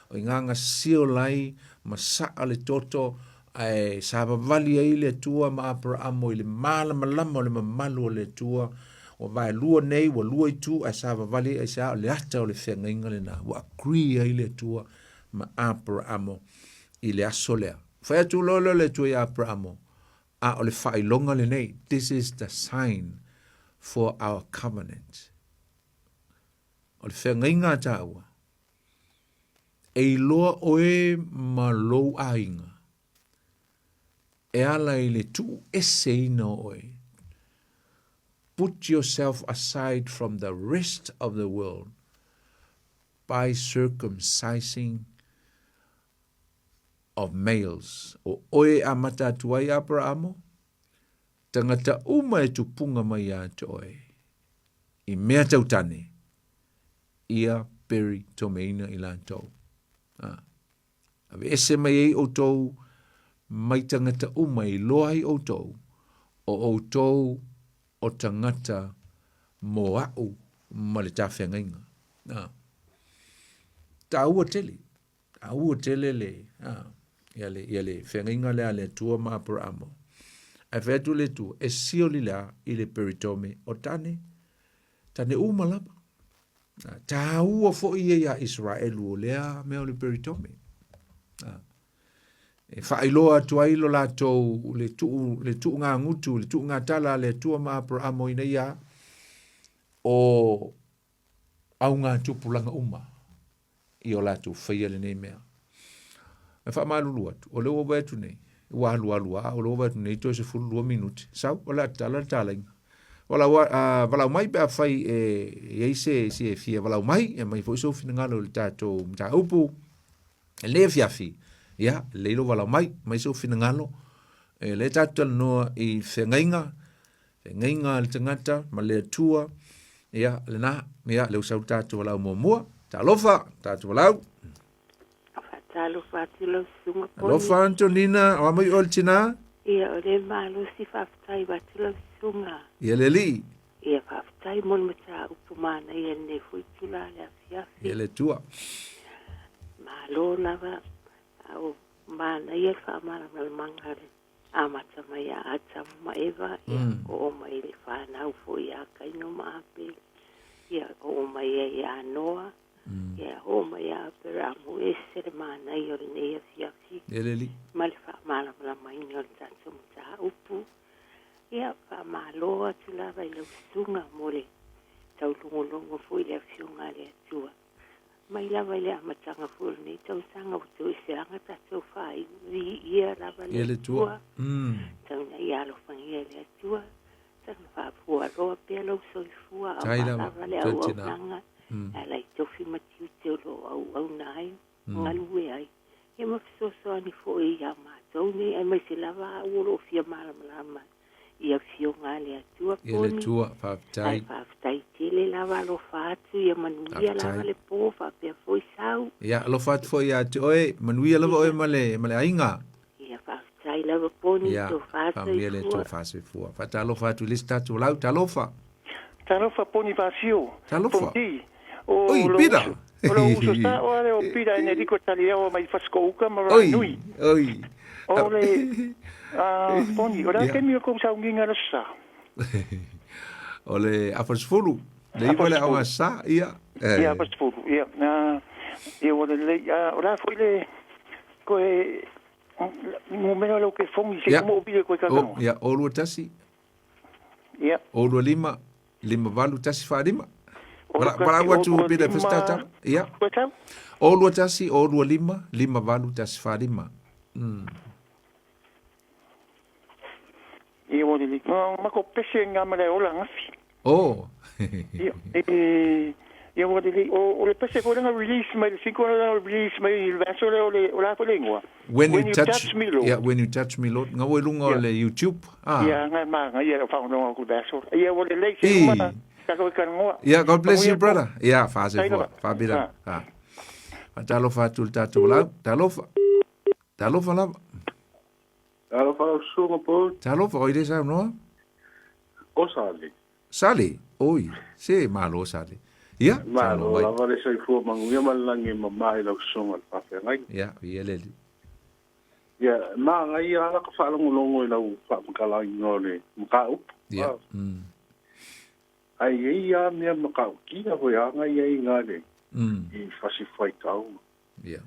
o i nga seal ai ma saa le toto ae sa vavali ai le Atua ma Aperamo i le malamalama o le mamalu o le Atua. Ua vaelua nei, ua lua itu ae sa vavali ai aisea? O le ata o le feagaiga lena ua agree ai le Atua ma Aperamo i le aso lea. Fai atu loa lea o le Atua iā Aperamo, a o le faailoga lenei, this is the sign for our covenant. O le feagaiga a tāua, e iloa oe ma lou aiga, e ala i le tuueseina o oe. Put yourself aside from the rest of the world by circumcising of males. O oe e amata atu ai Aperamo, tangata uma e tupunga mai ia te oe, i mea tau tane, ia peri tomeina i latou. Ah. Ave ese mai ai outou mai tangata uma i loa ai outou, o outou o tagata mo a'u ma le tafeagaiga. A. Taua tele, taua tele le, a, ia le, ia le feagaiga lea a le Atua ma Aperamo. Ae fai atu le Atua, e sioli le a i le peritome o tane, tane uma lava. A, taua foi ia iā Iseraelu o lea mea o le peritome. A. E faailoa atu ai lo latou le tuu le tuugagutu le tuugatala a le Atua ma Aperamo ina ia o augatupulaga uma i o latou faia lenei mea. E faamalulu atu, o lea ua vaai atu nei, ua alualu lava, o lea ua vaai atu nei toe 12 minute. Sau, o le a tatala le talaiga. Valaau, valaau mai pe afai e i ai se isi e fia valaau mai, e aumai foi sou finagalo i le tatou mataupu. E lelei afiafi, ia, lelei lou valaau mai, aumai sou finagalo. E lea tatou talanoa i feagaiga, feagaiga a le tagata ma le Atua. Ia, lena, ia, lea ua sau le tatou valaau muamua. Talofa, tatou valaau. Faatalofa atu lau susuga Poni. Alofa Antonina, o a mai oe le tina? Ia, o le malosi faafetai atu lau susuga. Ia le alii. Ia, faafetai mo le mataupu manaia i lenei foi itula le afiafi. Ia le Atua. Malo lava, a o manaia le faamalamalamaga a le amata mai ia Atamu ma Eva, ia, oo mai i le fanau foi ia Kaino ma Apele, ia, oo mai ai ia Noa, ia, oo mai ia Aperamu, e ese le manaia o lenei afiafi. Ia le Alii. Ma le faamalamalamaina o le tatou mataupu. Ia, faamalo atu lava i lau susuga mo le taulogologo foi i le Afioga a le Atua. Mai lava i le amataga foi o lenei tausaga ua toe seaga tatou faaiu, viia lava le Atua. Tau ina ia alofagia e le Atua, saga faafualoa pea lou soifua aua lava le auaunaga e ala i tofi ma tiute o lo o auauna ai ma galue ai. Ia ma fesoasoani foi ia matou nei, aemaise lava au o lo o fia malamalama i Afioga a le Atua. Ia le Atua, faafetai. Ae faafetai tele lava, alofa atu, ia manuia lava le po, faapea foi sau. Ia, alofa atu foi ia te oe, manuia lava oe ma le, ma le aiga. Ia, faafetai lava Poni, Ia, tofa faamanuia le soifua. Atua faasoifua. Faatalofa atu i le isi tatou lau, talofa. Talofa Poni Vasio. Talofa. Poni. O Oi, lou Pita. uso, o lou uso sao a lea o Pita Enerico Taliaoa mai Fasitoo-uka ma Oi, Ranui. oi. O le, a, Poni, o le a Ia. taimi o kou sauniga le aso sa? O le afa 10, le iva le aoga sa, ia. Ia, afa 10, ia. A, ia ua lelei. A, o le a foi le, koe, numera o lau telefoni, se i tumu ou vile koe O, talanoa. ia, o 21. Ia. O 25, 58, 1 4 5. O Vala, 21, valaau o atu Pita e 25, fai se Ia. Koe tau? O 21, o 25, 58, 1 4 5. Ia ua lelei. Ma ko pese nga ma le ola gafi. Oh. Ia, e, ia ua lelei. O, o le pese foi lenga release mai le single lenga release mai i le verso lea o le, o le a foi le igoa? When, you, touch, me, Lord. Yeah, when you touch me, Lord. Nga ua i luga o le YouTube. Ah. Ia, nga ma, nga ia o whaononga ku verso. Ia ua lelei se uma, ka koe kanoa. Yeah, God bless you, brother. Yeah, fa se fua. Fa bila. Ah. Talofa atu le tatou lau. Talofa. Talofa lava. Talofa lau susuga Paul. Talofa, oi le saunoa. O Sale. Sale, oi, se malo Sale. Ia, malo lava le soifua manuia ma le lagi e mama i lau susuga le faafeagaiga. Ia, ia le alii. Ia, manaia lava ka faalogologo i lau faamatalaina o le mataupu. Ia. Mm. Ai e i ai lava mea matautia foi a ngai ai nga le i fasi faitau. Ia.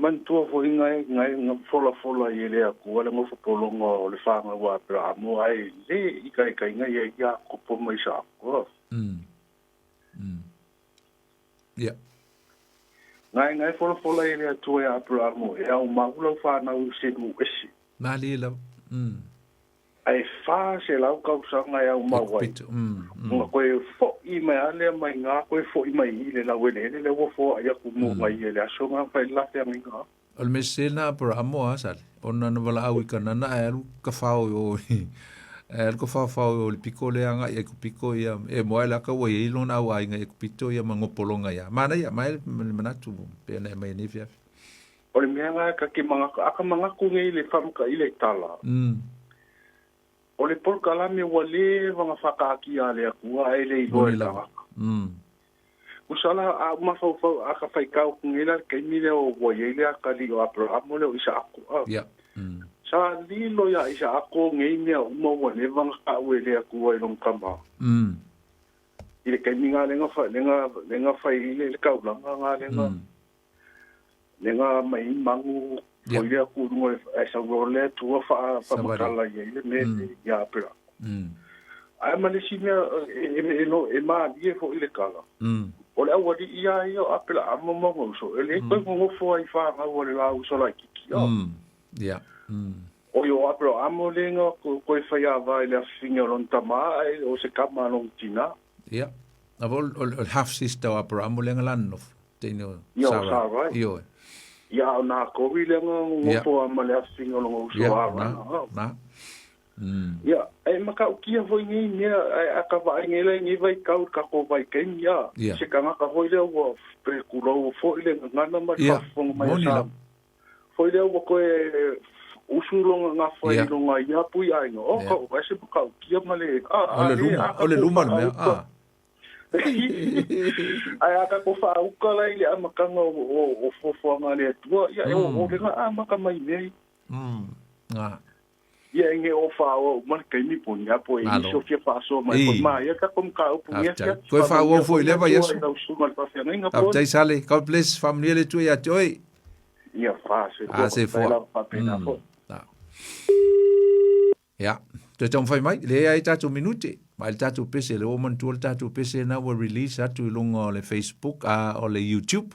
Manatua foi ngai ngai nga folafola i e le Atua le nofopologa o le fanau a Aperahamo ae le ikaikaina ia i Iakopo ma Isaako. Mm. Mm. Ia. Ngai ngai folafola i e le Atua ia Aperahamo e ao mau lau fanau i se nuu ese. Malie lava. Mm. Ae 400 kausaga e au mau ai. Ona koe foʻi mai a lea mai gā koe foʻi mai i le laueleele lea ua foaʻi aku mo mai e le aso gā fai la feagaiga. O le mea sese lena Aperahamo a Sale, ona na valaau i Kanana ae alu kafao i o ae alu kafaofao i o i le piko lea agai i Aikupito ia e moa ai laka ua i ai lona au aiga i Aikupito ia ma gopologa ia. Manaia, mai le manatu pei ona e aumai nei afiafi. O le mea la ka ke manatu, a ka manatu nei le whamaka i le tala. O le polokalame ua leva na whakaakia a le Atua ae le iloa e tagata. Usa la a u mafaufau a ka whaikau ku nei la le taimi lea o ua iai le akali o Aperahamo lea o Isaako. A. Sa lilo ia Isaako nei mea uma ua leva na kau e le Atua i lona tama. I le taimi nga lenga lenga lenga whai i le kaulanga nga lenga. Le nga mai mangu foi lea ku luga ae sau loa le Atua faamatala i ai le mea ia Apera. Ae ma le isi mea e malie foi le tala, o le aualii lava ia o Aperaamo ma ona uso, e le toe nonofo ai i fanau a le la uso laitiiti. Oi o Aperaamo le nga koe fai ava i le afifine o lona tama ae o se kama a lona tina. Ia. A o le half sister o Aperamo le nga la nonofo. Teine o Sarai. Ioe. Ia, a o nā kovi lea nga ngofo a ma le afifinga o longa uso a Arana. Na, na. Ia, e makaukia foi nei mea, a ka vaai nei la i nei vaitau i le tatou vaitaimi, a, se tagata foi lea ua pe kulou foi le gagana ma le faafofoga mai a Samoa. Foi lea ua toe usu longa gafa i longa ia pui aiga, o ka o se makaukia ma le, a, a, le, o le luma le mea, a. Ae a tatou faauka la i le amataga o fuafuaga a le Atua, ia e oo lega amata mai mea ia. Ia e nge o faaoa uma le taimi po ni a po e nisi o fia faasoa mai foi ma ia tatou mataupu ni afiafi. Toe faaauau foi i lea vaiaso. Faafetai Sale. God bless. Faamanuia le Atua ia te oe. Ia fasoifua. Faafetai lava faapena foi. Ia, toe taumafai mai, leai ai tatou minute, mai le tatou pese, lea ua manatua le tatou pese lena ua release atu i luga o le Facebook, a o le YouTube.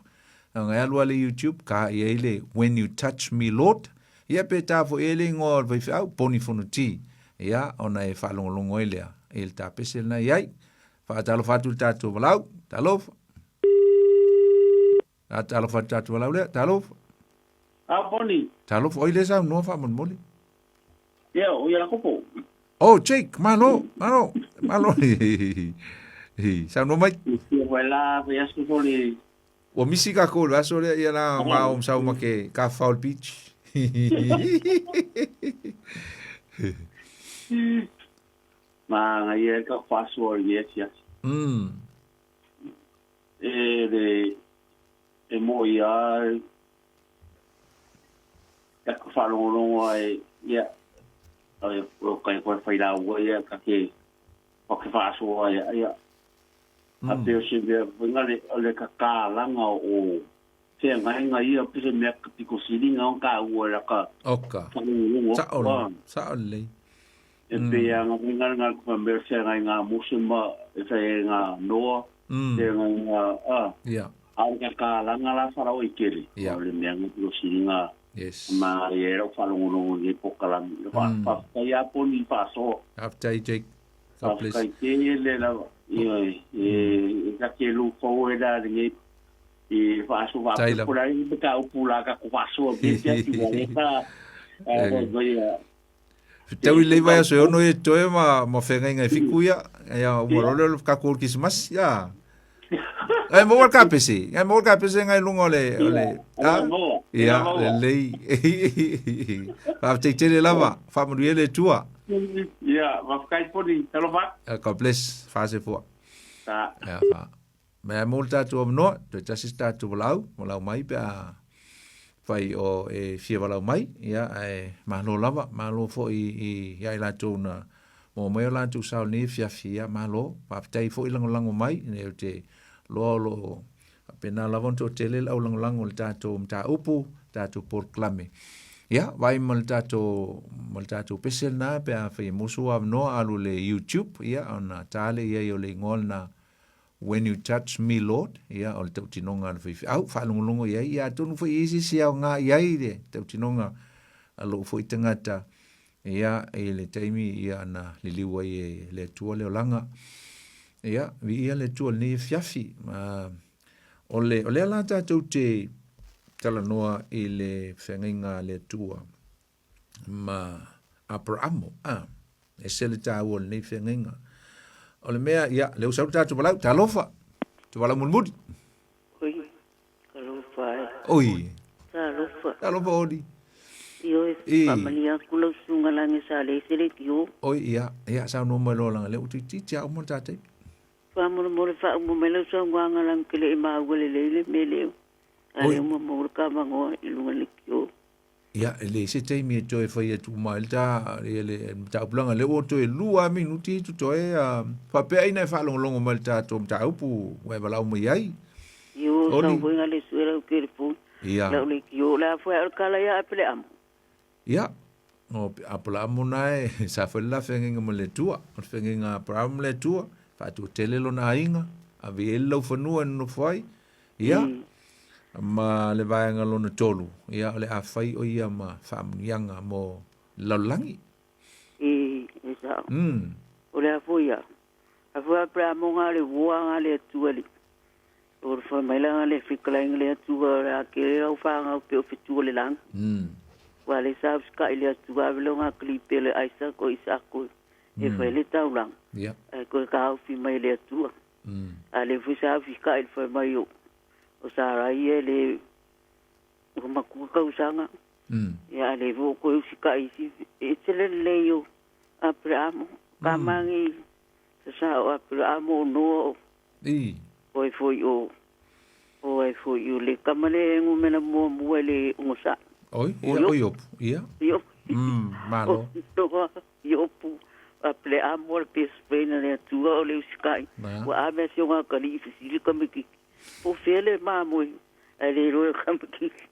Ngai alu a le YouTube, ka i ai le When You Touch Me Lord. Ia pe tā foi e le ingoa o le faifeau, Poni Fonoti. Ia, ona e faalogologo ai lea i le tā pese lena i ai. Faatalofa atu i le tatou valaau. Talofa. A talofa atu tatou valaau lea. Talofa. A Poni. Talofa, oi le saunoa faamolemole. Ia, o Iakopo. Oh, Jake, malo, malo, malo. Saunoa mai. Ia wai la, wai aso fo le... Ua misi ka kou le aso lea, ia la ma o sau ma ke ka foul beach. Ma ngai e ka whasoa i e ati. E le e mo ia e ka whaalongolongo ai ia ai o kai koe whai rāua ia ka ke o ke whaasoa ia ia a peo se mea whainga le o le ka kālanga o wheangainga ia pe se mea ka piko siringa o ka ua la ka Oka. whaalongolongo Sa'o, sa'o lelei. E pei a ngā whainga ngā kuma mea wheangai ngā Mose ma e whai ngā Noa wheangai ngā a Ia. A o le kakalaga la falaoaitele, o le mea na pilosiliga ma ai ai lau faalogologo i lenei polokalame. Faafetai lava Poni i faasoa. Faafetai Jake. God bless. Faafetai tele lava. Ioe, e ta te look forward lava i lenei i faasoa faapea po o le a le mataupu o le a tatou faasoa i lenei afiafi aua o lea sa fai mai a Fetaui lelei vaiaso e ono e toe ma ma feagaiga e fiku ia. Ia uma loa lea o le tatou o le Kerisimasi. Ia. Ai maua le kapese. Ai maua le kapese ngai luga o le o le a. Ia, lelei. Faafetai tele lava. Faamanuia le Atua. Ia, faafetai Poni. Talofa. God bless. Faasoifua. Ia, fa. Mea mo le tatou avanoa, toe tasi se tatou valaau, valaau mai pe a fai o e fia valaau mai, ia, ae malo lava, malo foi i ia i latou na maua mai o latou sao i lenei afiafi, ia, malo, faafetai foi lagolago mai, nei ou te loa o lo o faapena lava ona toatele le au lagolago i le tatou mataupu, tatou polokalame. Ia, vaai ma le tatou, ma le tatou pese lena pe a fai e maua sou avanoa alu i le YouTube, ia, ona ta lea i ai o le igoa lena When You Touch Me Lord, ia, o le tautinoga a le faifeau, faalogologo i ai, ia atonu foi e i ai se isi aoga i ai le tautinoga a lou foi tagata, ia, i le taimi ia na liliu ai e le Atua le olaga. Ia, viia le Atua i lenei afiafi. O le, o lea la tatou te talanoa i le feagaiga a le Atua ma Aperamo. A, ese le tāua o lenei feagaiga. O le mea, ia, lea ua sau le tatou valaau, talofa, te valaau mulimuli. Oi, talofa e. Oi. Talofa. Talofa Oli. Ioe, faamalia atu lau susuga lagi sa le ese le kio. Oi, ia, ia, saunoa mai loa langa lea ua toeitiiti lava uma le ta taimi. Faamolemole faauma mai lau saunoaga lagi ke le i maua lelei le mea leo. A lea ua maua le kavanoa i luga le kio. Ia, e leai se taimi e toe fai atu uma ai le ta, ia le mataupu leaga lea ua toe lua lava minuti totoe, a, faapea ina e faalogologo mai i le tatou mataupu ua e valaau mai ai. Io, sau Oli. foi ngale sue lau telefoni. Ia. Lau leitio, o le a foi a o le kala ia Apeleamo. Ia, o Apalaamo na e, sa fai le la feagaiga ma le Atua. O le feagaiga a Aperamo ma le Atua, faatuatele lona aiga, ave i ai le laufanua e nonofo ai. Ia, ma le vaega lona tolu, ia, o le a fai o ia ma faamanuiaga mo le lalolagi. I, e sao. O le a foi ia. A foi a prea mo ngā le wua ngā le atua li. O le whai mai la ngā le whikalai ngā le atua o le a ke au whāngau pe o whitua le langa. Wa le sa usika i le atua a velo ngā klipe le Isaac o Isako e whai le taulanga. Ai koe ka au whimai le atua. A le foi sa fika i le fai mai o, o Sarai e le ua matua kausaga. Ia a le foi o koe usika i si e tele lelei o Aperamo. Ka mange sa sa o Aperamo o Noa o I. o ai foi o o ai foi o le kama le ngumela muamua i le ogosaʻi. Oi, ia, o Iopu, ia. Iopu. Malo. O Noa Iopu, Apeleamo le pespeina le Atua o le usikai. Ua ave si o ngā kali i fesili kamakiki. Po fea le mamoe, ae le iloa e kamakiki.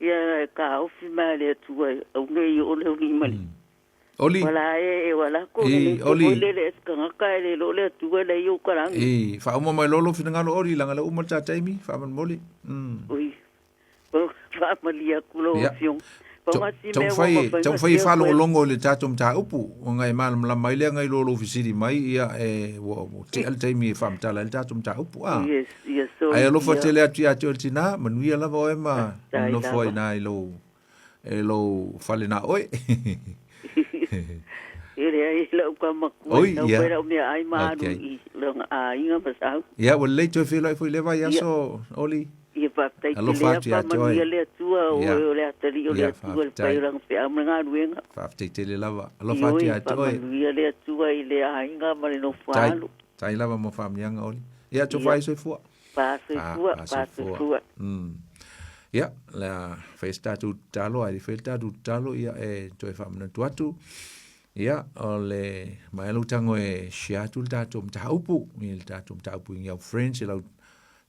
Ia e ka ofi mai le Atua e au nei o le uli mali. Oli. Wala e e wala ko le le Oli. le le eskangaka e le lo le Atua le i o karangi. I, whauma mai lolo finangalo Oli, langa le uma le tātaimi, whaamanmoli. Ui. Faamalie atu lau Afioga. Taumafai taumafai e faalogologo i le tatou mataupu, ona e malamalama ai lea ngai lo lou fesili mai, ia e ua tea le taimi e faamatala ai le tatou mataupu. A. Yes, yes, sorry. Ae alofa tele atu ia te oe le tinā, manuia lava oe ma nofo ai nā i lou e lou fale na oe. E leai lau kamatua, Oi, tau ia. pai lau mea ai ma alu Okay. i lona aiga ma sau. Ia, ua lelei toe feiloai foi i lea vaiaso, Oli. Ia faafetai Alofa tele atu ia te oe. faamanuia le Atua o Ia. oe o le atalii o le Ia, Atua le faafetai. pai o lana feau ma le galuega. Faafetai tele lava. Alofa atu Ioe, ia te oe. faamanuia le Atua i le aiga ma le nofo Tai, alo. tai lava mo faamanuiaga, Oli. Ia, Ia. faasoifua. Faasoifua, faasoifua. Ia, le a fai se tatou tatalo, a le i faia le tatou tatalo, ia e toe faamanatu atu. Ia, o le mai lou tago e share atu le tatou mataupu, i le tatou mataupu i au friends, i lau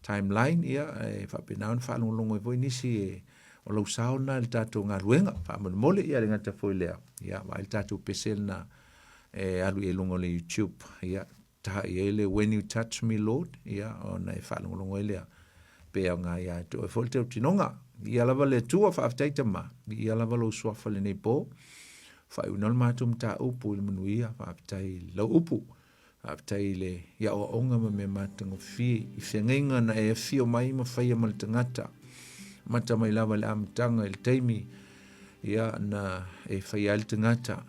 timeline, ia, e faapena ona faalogologo ai foi nisi e, o lau sao lena i le tatou galuega. Faamolemole, ia le gata foi lea, ia, vaai le tatou pese lena e alu i luga o le YouTube, ia, taha i ai le When You Touch Me Lord, ia, ona e faalogologo ai lea. Pe aoga ia te oe foi le teutinoga. Viia lava le Atua, faafetai Tama, viia lava lou suafa i lenei po. Faaiuina le matou mataupu i le manuia, faafetai i lau upu. Faafetai i le i aoaoga ma mea matagofie i feagaiga na e afio mai ma faia ma le tagata. Amata mai lava i le amataga i le taimi ia na e faia ai le tagata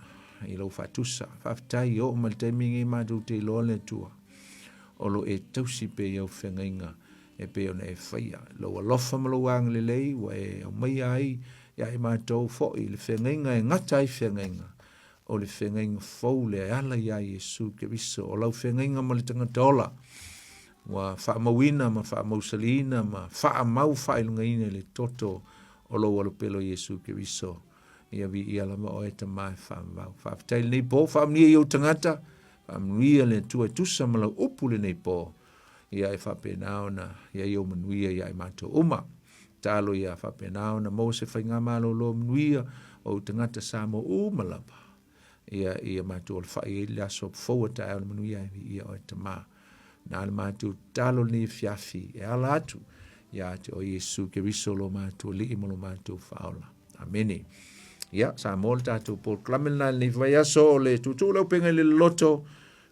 i lou faatusa. Faafetai i oo mai le taimi lenei matou te iloa le Atua o lo e tausi pea i au feagaiga e pei ona e faia. Lou alofa ma lou agalelei ua e aumaia ai ia i matou foi le feagaiga e gata ai feagaiga, o le feagaiga fou lea e ala iā Iesu Keriso, o lau feagaiga ma le tagata ola, ua faamauina ma faamausaliina ma faamau faailogaina i le toto o lou alopelo Iesu Keriso. Ia viia lava oe Tama e faavavau. Faafetai i lenei po, faamanuia i ou tagata, faamanuia le Atua e tusa ma lau upu lenei po. Ia e faapena ona i ai ou manuia ia i matou uma. Talo ia faapena ona maua se faigamalolo manuia o ou tagata Samoa uma lava. Ia ia matou alafai ai le aso fou a taeao le manuia e viia oe Tama. Na le matou talo lenei afiafi e ala atu ia te oe Iesu Keriso lo matou Alii ma lo matou Faaola. Amene. Ia, Samoa le tatou polokalame lena i lenei vaiaso o le tuutuu le upega i le loloto.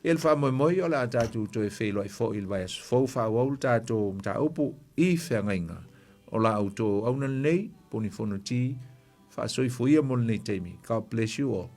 Ia le faamoemoe o le a tatou toe feiloai foi i le vaiaso fou faaauau le tatou mataupu i feagaiga o la outou auauna lenei, Puni Fonoti, faasoifua ia mo lenei taimi. God bless you all.